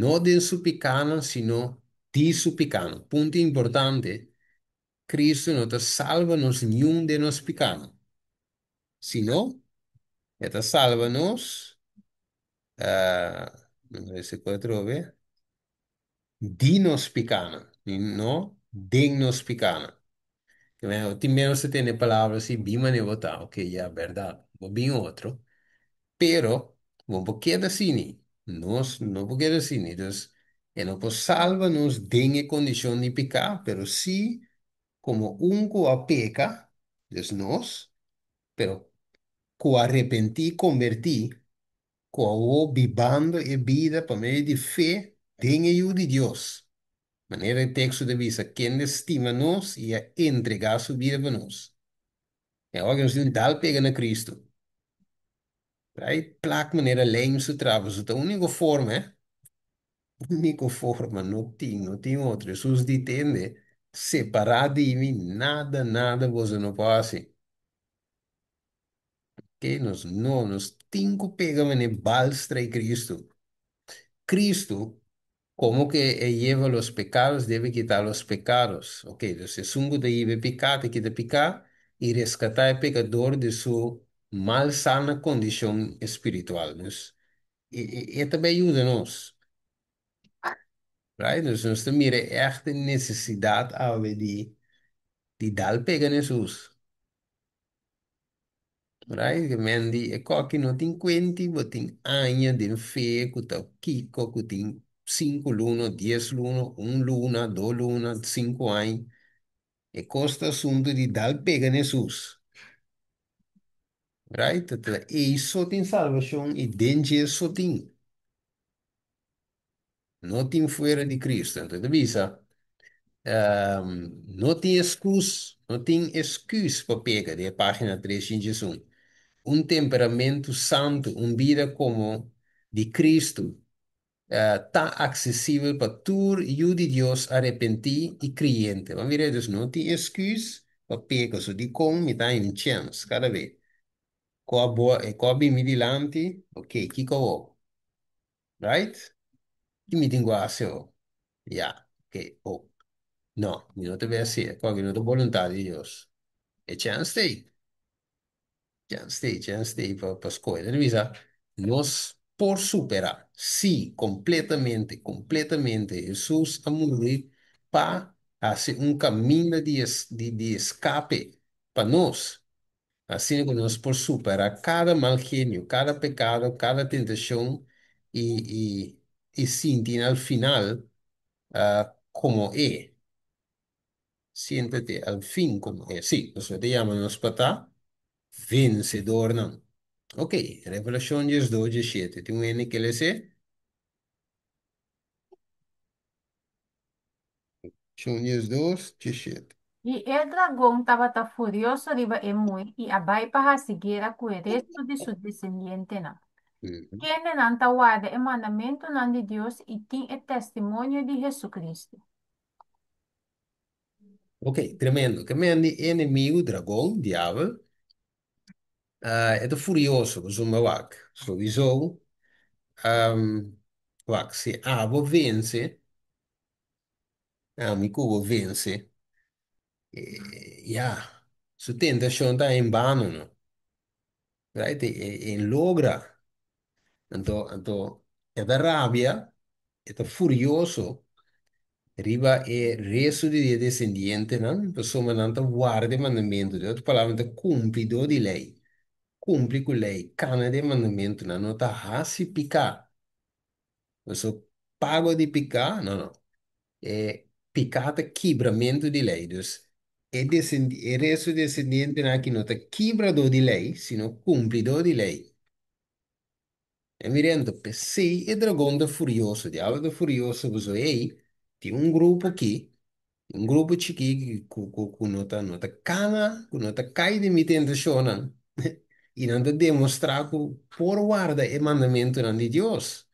S1: no den su pikánan sino di su pikánan. Punto importante, Cristo no ta salba nos niun den nos pikánan, sino e ta salba nos, di nos pikánan, no den nos pikánan. Tin menos ta tende palabra así, bin manera bo ta, ok, ya, bèrdat, bo bin otro, pero bo por keda así, nos no por keda así, dus e no por salba nos den e kondishon di piká, pero sí komo un ku a peka, dus nos, pero ku a arepentí, kombertí, ku awor bibando e bida pa medio di fe den e Yu di Dios. Manera e teksto ta bisa, Kende stima nos i a entregá su bida pa nos. E awor nos tin dal pega na Kristu. Right? Plak manera lijm su trapa, su ta úniko forma, eh? Úniko forma, no tin, no tin otro. Hesus di tende, separá di mi, nada, nada boso no por hasi. Oké, nos no, nos tin ku pega manera balstra i Kristu. Kristu, komo ke e lleva los pecados, debe kita los pecados. Oké, dus esun ku ta hiba e piká, ta kita piká i reskatá e pekador di su malsana kondishon espiritual. Dus, e, e, e ta bai yuda nos. Right? Dus nos ta mira ègt e nesesidat awe di, di dal pega na Hesus. Right? Ke men di e koki no tin kuenti, bo tin aña den fe ku ta kiko, ku tin sinku luna, dies luna, un luna, do luna, sinku aña. E kos ta asuntu di dal pega na Hesus. Right? Ta ta ei so tin salbashon i den dje so tin. No tin fuera di Cristo. Anto ta bisa, no tin excus, no tin excus pa peka, den e pagina 301. Un temperamento santo, un bida como di Cristo, ta accesibel pa tur yu di Dios arepentí i creyente. Bo a mira, dus no tin excus pa peka. So dikon mi ta haña un chens kada be? Ko a bo, ko a bin mi dilanti? Ok, kiko awor? Right? Ki mi tin ku hasi awor? Ya, ok, oh. No, mi no ta bay hasi e, pasobra no ta boluntat di Dios. E chèns t'ei. Chèns t'ei, chèns t'ei pa pa skohe. Ta bisa, nos por superá, sí, kompletamente, kompletamente. Hesus a muri pa hasi un kaminda di di di eskape pa nos. Asina ku nos por superá kada mal genio, kada pekado, kada tentashon i i i sinti al final komo e. Siéntate al fin komo e. Sí, pasobra e ta yama nos pa ta vensedornan. Ok, Revelashon 12, 17. Tin un hende ke les'é? Shon 12, 17.
S4: I e dragon tabata furioso riba e muhé i a bai pa hasi guera ku e restu di su desendientenan, kendenan ta warda e mandamentunan di Dios i tin e testimonio di Hesukristu.
S1: Ok, tremendo. Ke men di enemigu, dragon, diabel, e ta furioso pasobra wak, sowieso, wak, si abo vense, Ami ku bo vense, ya, su tentashon ta en bano, no? Right? E, e logra. Anto, anto, e ta rabia, e ta furioso riba e resto di e desendientenan, pasobra nan ta warda e mandamentu. Den otro palabra, nan ta kumplidó di lei. Kumpli ku lei, kana den mandamentunan, no ta hasi piká. Pasobra pago di piká, no, no. E piká ta kibramentu di lei. Dus, e desendi, e resto di desendientenan aki no ta kibradó di lei, sino kumplidó di lei. E mirando, p'esei e dragon ta furioso, diablo ta furioso, pasobra ei tin un grupo aki, un grupo chikí ku ku ku no ta no ta kana, ku no ta kai den mi tentashonnan, i nan ta demostrá ku por warda e mandamentunan di Dios.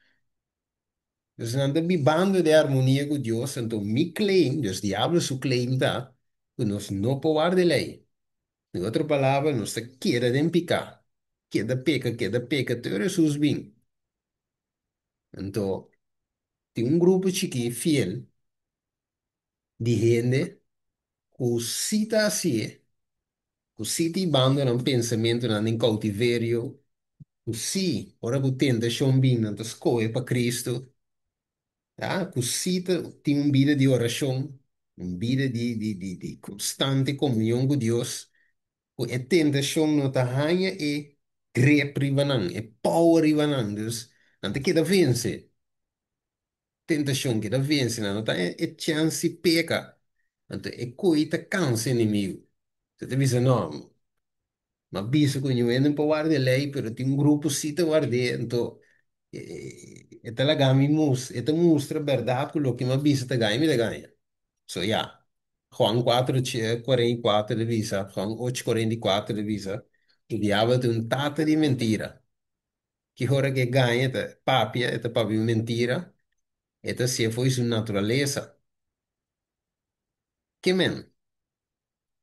S1: Dus nan ta bibando den armonia ku Dios, anto mi claim, dus diablo su claim ta, ku nos no por warda e lei. Den otro palabra, nos ta keda den piká. Keda peka, keda peka te ora Hesus bin. Anto, tin un grupo chikí fiel di hende ku sí ta hasié, ku sí ta hibando nan pensamentunan den koutiverio, ku sí, ora ku tentashon bin, nan ta skohe pa Kristu, ya, ku sí ta tin un bida di orashon, un bida di di di di konstante komunion ku Dios, ku e tentashon no ta haña e grip riba nan, e power riba nan, dus nan ta keda vense. Tentashon keda vense nan, no ta e chèns di peka. Anto e koi ta kansa enemigu. Se ta bisa, No, m'a bisa ku niun hende no por warda e lei, pero tin un grupo sí ta ward'é, anto e ta laga mi mus, e ta mustra bèrdat ku loke m'a bisa ta gaña, mi ta gaña. So ya, Juan kuater 44 ta bisa, Juan ocho 44 ta bisa, e diabel ta un tata di mentira. Ki ora ku e gaña ta papia, e ta papia un mentira, e ta hasié fo'i su naturalesa. Ke men?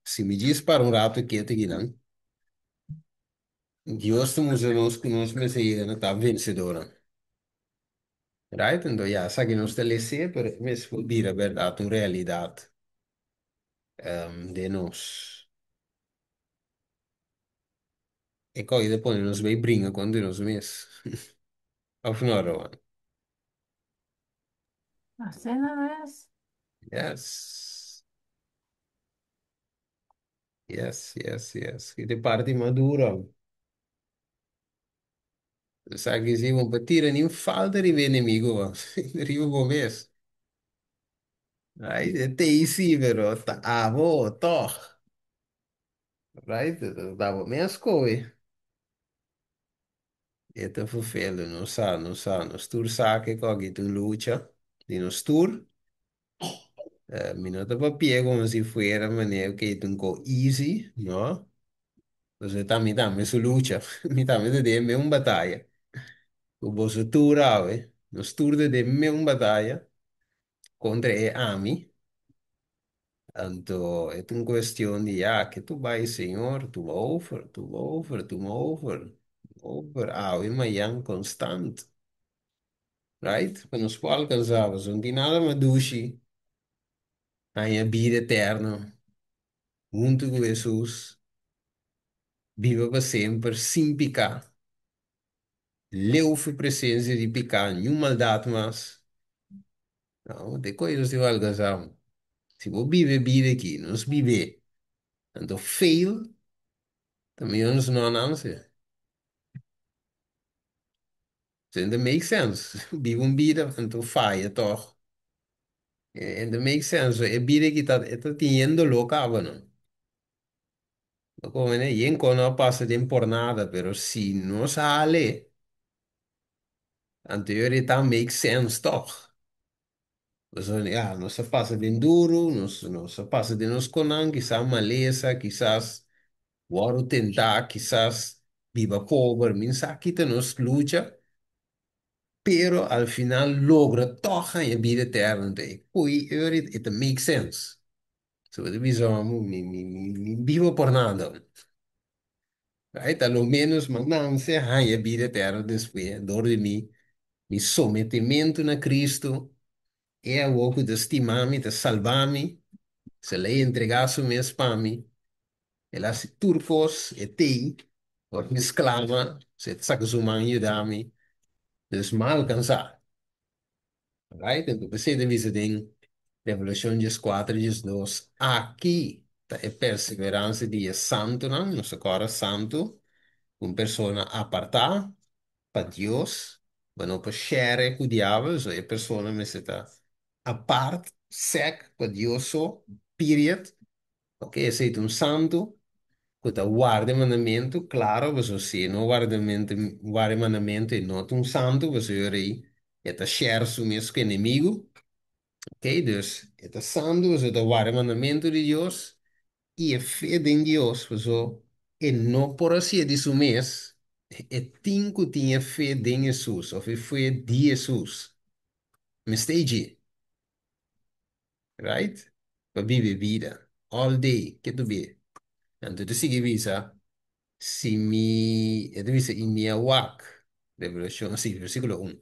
S1: Si mi djis para un ratu ketu akinan, Dios ta mustra nos ku nos mester yega na ta vensedornan. Right? Anto ya, esaki nos ta les'é, pero e mester por bira bèrdat, un realidat den nos. E koi ta pone nos bai bringa kontra nos mes. Of no, Rowan?
S4: Asina mes.
S1: Yes. Yes, yes, yes. Ki ta e parti mas duro. Esaki si bo pa tira nin falta riba e enemigo, riba bo mes. Right? E ta easy, pero ta abo tog. Right? Ta bo mes koe. E ta vervelend. Nos sa, nos sa. Nos tur sa ke koki ta un lucha di nos tur. Mi no ta papia como si fuera manera ke ta un ko easy, no. Pasobra ta mi tambe su lucha. Mi tambe ta den meun bataya. Ku boso tur awe. Nos tur ta den meun bataya kontra e ami. Anto e ta un cuestion di ya ke tu bai Señor, tuma over, tuma over, tuma over, tuma over, awe mayan constant. Right? Pa nos por alcansa, pasobra no tin nada mas dushi haña bida eterno hunto cu Hesus, biba pa semper sin pica, leu fu presencia di pica, niun maldad mas. No, te koe nos tin ku alkansá. Si bo biba e bida aki, nos bib'é. Anto fail ta mihó nos no anansia. So, it make sense. Biba un bida, anto faya tòg. It make sense. So, e bida aki ta, e ta tin yen doló kaba no. No komo ne, yen kon no a pasa den por nada, pero si nos hale, anto yori ta make sense tòg. Pasobra ya, nos a pasa den duru, nos nos a pasa den nos konan, kisas malesa, kisas wòrdu tentá, kisas biba pober, min sa kita nos lucha, pero al final logra tòg haña bida eterno. Anto e koe yori e ta make sense. So bo ta bisa, mi mi mi mi biba por nada. Right? A lo menos mi a nanse haña bida eterno despues dor di mi mi sometimentu na Cristo. E awor cu ta stima mi, ta salba mi, se lei entrega su mes pa mi, el a haci tur cos, e tei, ora mi sclama, se ta saca su man yuda mi, dus mi a alcansa. Right? Enton p'esei ta bisa den Revelacion 14 12, Aki ta e perseverancia di e santunan, nos ta kòrda santu, un persona apartá pa Dios, ma no pa share ku diabel, so e persona mester ta apart, sèk pa Dios so, period. Ok, esei ta un santu ku ta warda e mandamentu, klaro, pasobra si e no warda warda e mandamentu e no ta un santu, pasobra e ora ei e ta share su mes ku enemigu. Ok, dus e ta santu pasobra e ta warda e mandamentu di Dios i e fe den Dios, pasobra e no por hasié di su mes, e tin ku tin e fe den Hesus òf e fe di Hesus. Mester dje. Right? Pa biba bida. All day. Ketu bai. Anto ta sigui bisa, si mi, e ta bisa, i mi a wak, Revelashon, si, versíkulo 1.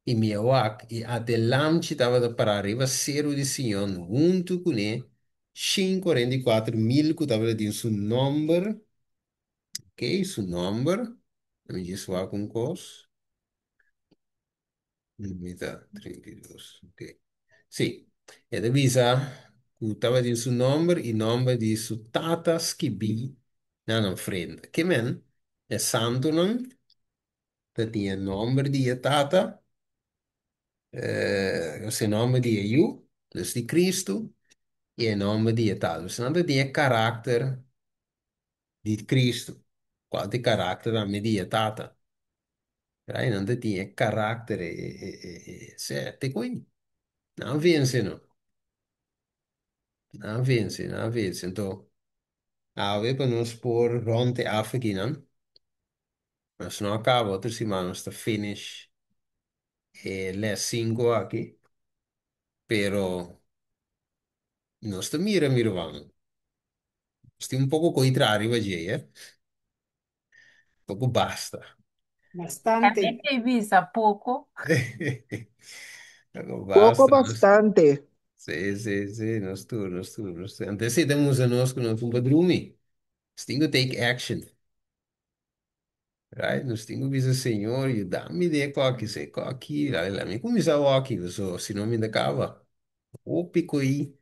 S1: I mi a wak, i ata e Lamchi tabata pará riba seru di Sion huntu kuné 144.000 ku tabata tin su nòmber, ok, su nòmber, mi djis wak un kos. Mi ta 32, ok. Sí, e ta bisa ku tabatin su nòmber i nòmber di su tata skibí na nan frente. Ke men, e santunan ta tin e nòmber di e tata, e nòmber di e yu, dus di Kristu, i e nòmber di e tata. Dus nan ta tin e karakter di Kristu, kual ta e karakter tambe di e tata. Right? Nan ta tin e karakter e te koi. Nan a vense no. Nan a vense, nan a vense. Anto, awe pa nos por rond e af akinan. Nos no a kaba, otro siman nos ta finish e les 5 aki. Pero nos ta mira, mi ruman. Nos tin un poko koi traha riba dje, eh. Poko basta.
S3: Bastante.
S4: Tambe ke bisa poko.
S1: Poko
S6: Poko
S1: basta.
S6: bastante.
S1: Sí, sí, sí, nos tur, nos tur, nos tur. Anto esei ta mustra nos ku nos no por drumi. Nos tin ku take action. Right? Nos tin ku bisa, Señor, yuda mi den e koki, se koki, la la mi kuminsá wòki, paso si no mi ta kaba. Hopi ko'i.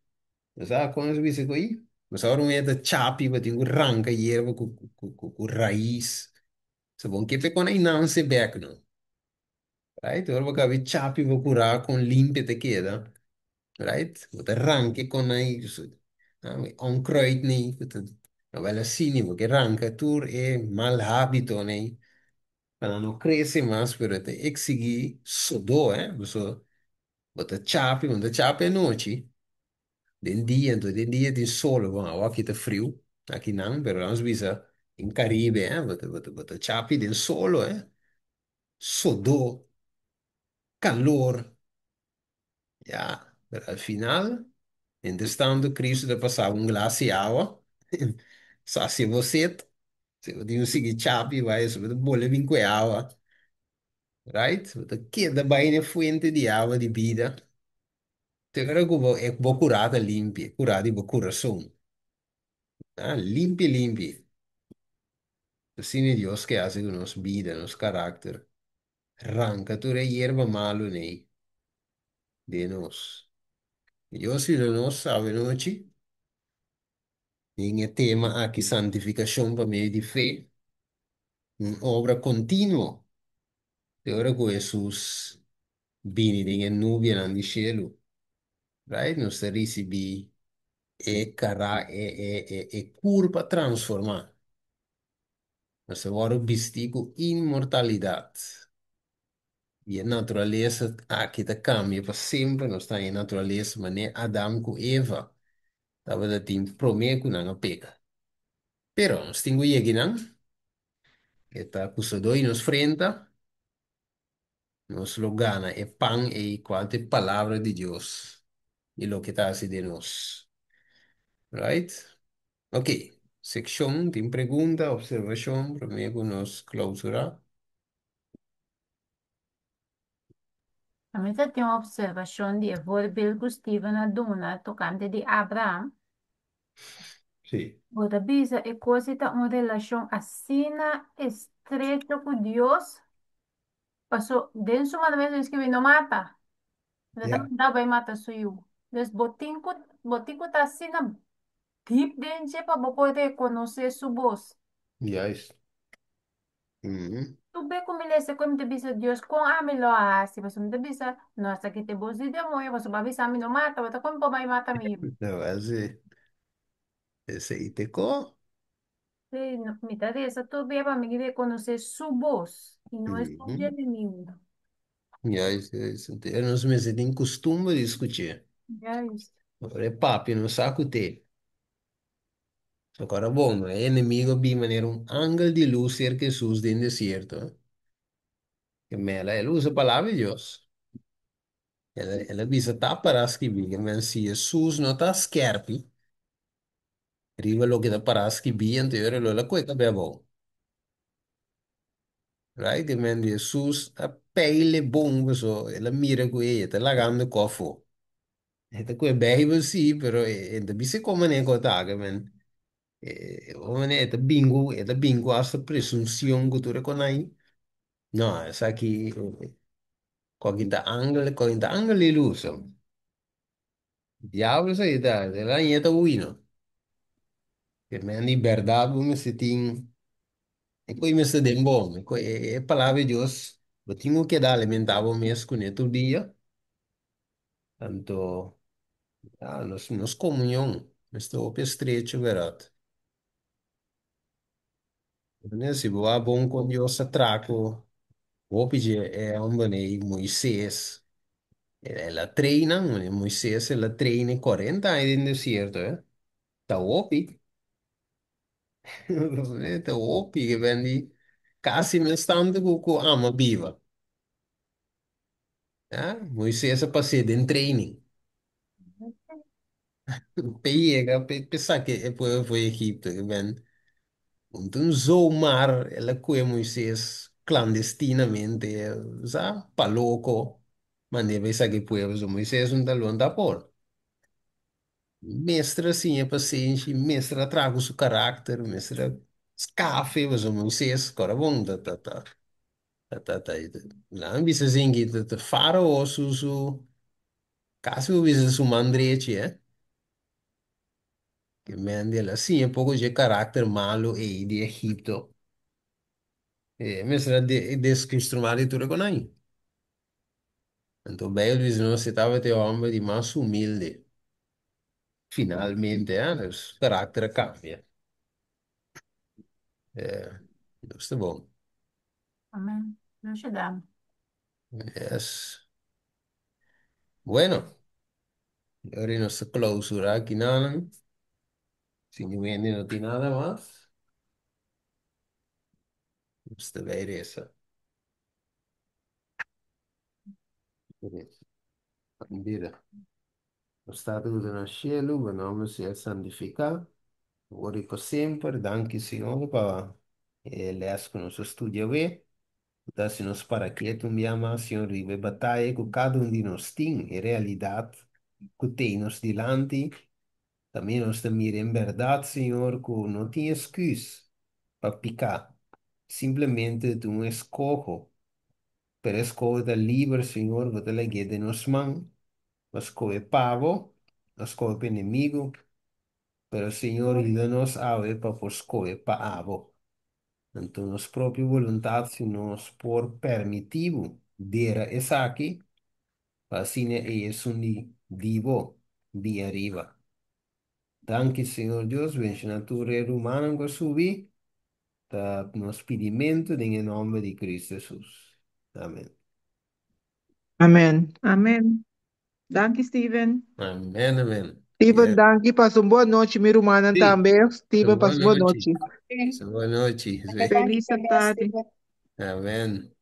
S1: Bo sa kon nos bisa ko'i? Bo sa ora un hende ta chapi, bo tin ku ranka yerba ku rais. So bon ke pe kon ei nanse bek no. Right? Ora bo kabi chapi bo kura kon limpia ta keda. Right? Bo ta ranka e kon ei onkruid nei ku ta no bal asina bo ke ranka tur e mal habitonan ei pa nan no krese mas pero ta eksigi sodó eh. Pasobra bo ta chapi, bo no ta chapi anochi. Den dia, anto den dia tin solo, bon awa aki ta friu, aki nan, pero nos bisa den Caribe, eh, bo ta chapi den solo, eh, sodó, calor, ya, pero al final, mientras tanto Cristo ta pasa un glas di awa, sacia bo set, si bo tin un sigui chapi bai, bo ta bole bin cu e awa, right? Bo ta keda bai na e fuente di awa di bida. Te ora ku bo e bo kurá ta limpi, e kurá di bo kurason. Ah, limpi limpi. Asina Dios ke hasi ku nos bida, nos karakter. Ranka tur e yerba malu nei den nos. Dios yuda nos avenochi den e tema aki santifikashon pa medio di fe, un obra kontinuo. Te ora ku Hesus bini den e nubianan di shelu, right? Nos ta risibí e kara, e, e, e, e kurpa transformá. Nos ta wòrdu bistí ku inmortalidat. I e naturalesa aki ta kambia pa semper. Nos ta haña e naturalesa manera Adam ku Eva tabata tin promé ku nan a peka. Pero nos tin ku yega einan. E ta kusadó i nos frenta. Nos lo gana e pan ei cual ta e palabra di Dios y loke ta haci den nos. Right? Ok, seccion, tin pregunta, observacion prome cu nos clausura?
S4: Ami ta tin un observacion di e voorbeeld cu Steven a duna tocante di Abraham.
S1: Sí.
S4: Bo ta bisa e cos ei ta un relacion asina estrecho cu Dios. Paso den su mandamentu dios skibi no mata. No ta manda bai mata su yu. Dus bo tin ku bo tin ku ta asina diep den dje pa bo por rekonosé su bos.
S1: Juist.
S4: Tu be ku mi lesa ku mi ta bisa Dios kon ami lo a hasi pasobra mi ta bisa no hasta ki te bos di demoño pasobra bo a bisa mi no mata bo ta kon mi por bai mata mi yu.
S1: No, así. Esei te ko.
S4: Sí, no, mi ta reza tur bia pa mi reconoce su bos y no esun di enemigo.
S1: Juist, juist. Anto nos mester tin costumber di scuch'é.
S4: Juist.
S1: Ora e papia no sa cu t'e. Ora bon, e enemigo a bin manera un angel di luz cerca Jesús den desierto. Ke mela, el usa palabra di Dios. El a bisa ta pará skibí, ke men si Hesus no ta skèrpi riba loke ta pará skibí, anto e ora lo el a kohe kab'é abou. Right? Ke men di Hesus a peile bon paso el a mira ku e ta lagando kòfo. E ta kohe Beibel sí, pero e ta bisa kon manera ku ta, ke men e ta bin ku e ta bin ku hasta presunshon ku tur e konai. No, esaki kokin ta angel di lus. Diablo sa ta, el a ñeta hui no. Ke men di bèrdat bo mester tin e koe mester den bo. E koe e palabra di Dios bo tin ku keda alimentá bo mes kuné tur dia. Anto ya nos komunion mester hopi estrecho bèrdat. Si bo a bon kon Dios a traha ku hopi dje e hòmber ei Moises. El a treina, Moises el a treina 40 aña den desierto, eh. Ta hopi. Ta hopi ke ben di kasi mes tantu ku ama biba. Ja, Moises a pas'é den training. P'e yega, p'e saka e pueblo for di Egipto. Ke ben un zomaar el a kue Moises klandestinamente, sa, pa loko, mand'é bai saka e pueblo. So Moises un ta lonta por. Mester a siña pasenshi, mester a traha ku su karakter, mester a skafe, pasobra Moises, kòrda bon, ta ta ta ta ta ta nan a bisa asin ki ta ta Fárao su su kasi bo bisa su man drechi eh. Ke men di el a siña poko dje karakter malu ei di Egipto. E mester a deskustrumá di tur e konai. Anto Bijbel bisa nos e tabata e hòmber di mas humilde. Finalmente, eh, dus karakter a kambia. Eh, Dios ta bon.
S4: Amen. Dios ta dam.
S1: Yes. Bueno, ahora nos ta clausura aki nan. Si ningun hende no tin nada mas, nos ta bay resa. Mira, nos Tata ku ta na shelu, bo nòmber sea santifiká, awor i pa semper. Danki, Señor, pa e lès ku nos a studia awe. Ku ta hasi nos para ketu un bia mas, Señor, riba e bataya ku kada un di nos tin, e realidat ku tei nos dilanti. Tambe nos ta mira en bèrdat, Señor, ku no tin esküs pa piká. Simplemente ta un eskoho. Pero e skohe ta liber, Señor, bo ta lag'é den nos man. Bo a skohe pa bo, bo a skohe pa enemigu. Pero, Señor, yuda nos awe pa por skohe pa abo. Anto nos propio boluntat, si nos por permití bo dera esaki, pa asina e esun di di bo bin ariba. Danki, Señor Dios, benshoná tur e rumannan ku a subi. Ta nos pidimentu den e nòmber di Cristo Hesus. Amen.
S6: Amen.
S2: Amen. Danki Steven.
S1: Amen, amen.
S6: Steven,
S1: Yeah.
S6: danki. Pasa un bon nochi, mi rumannan
S1: Sí.
S6: tambe. Steven,
S1: Boa
S6: pasa un bon
S1: nochi.
S6: nochi.
S1: Boa nochi. Sí.
S2: Feliz tardi.
S1: Amen.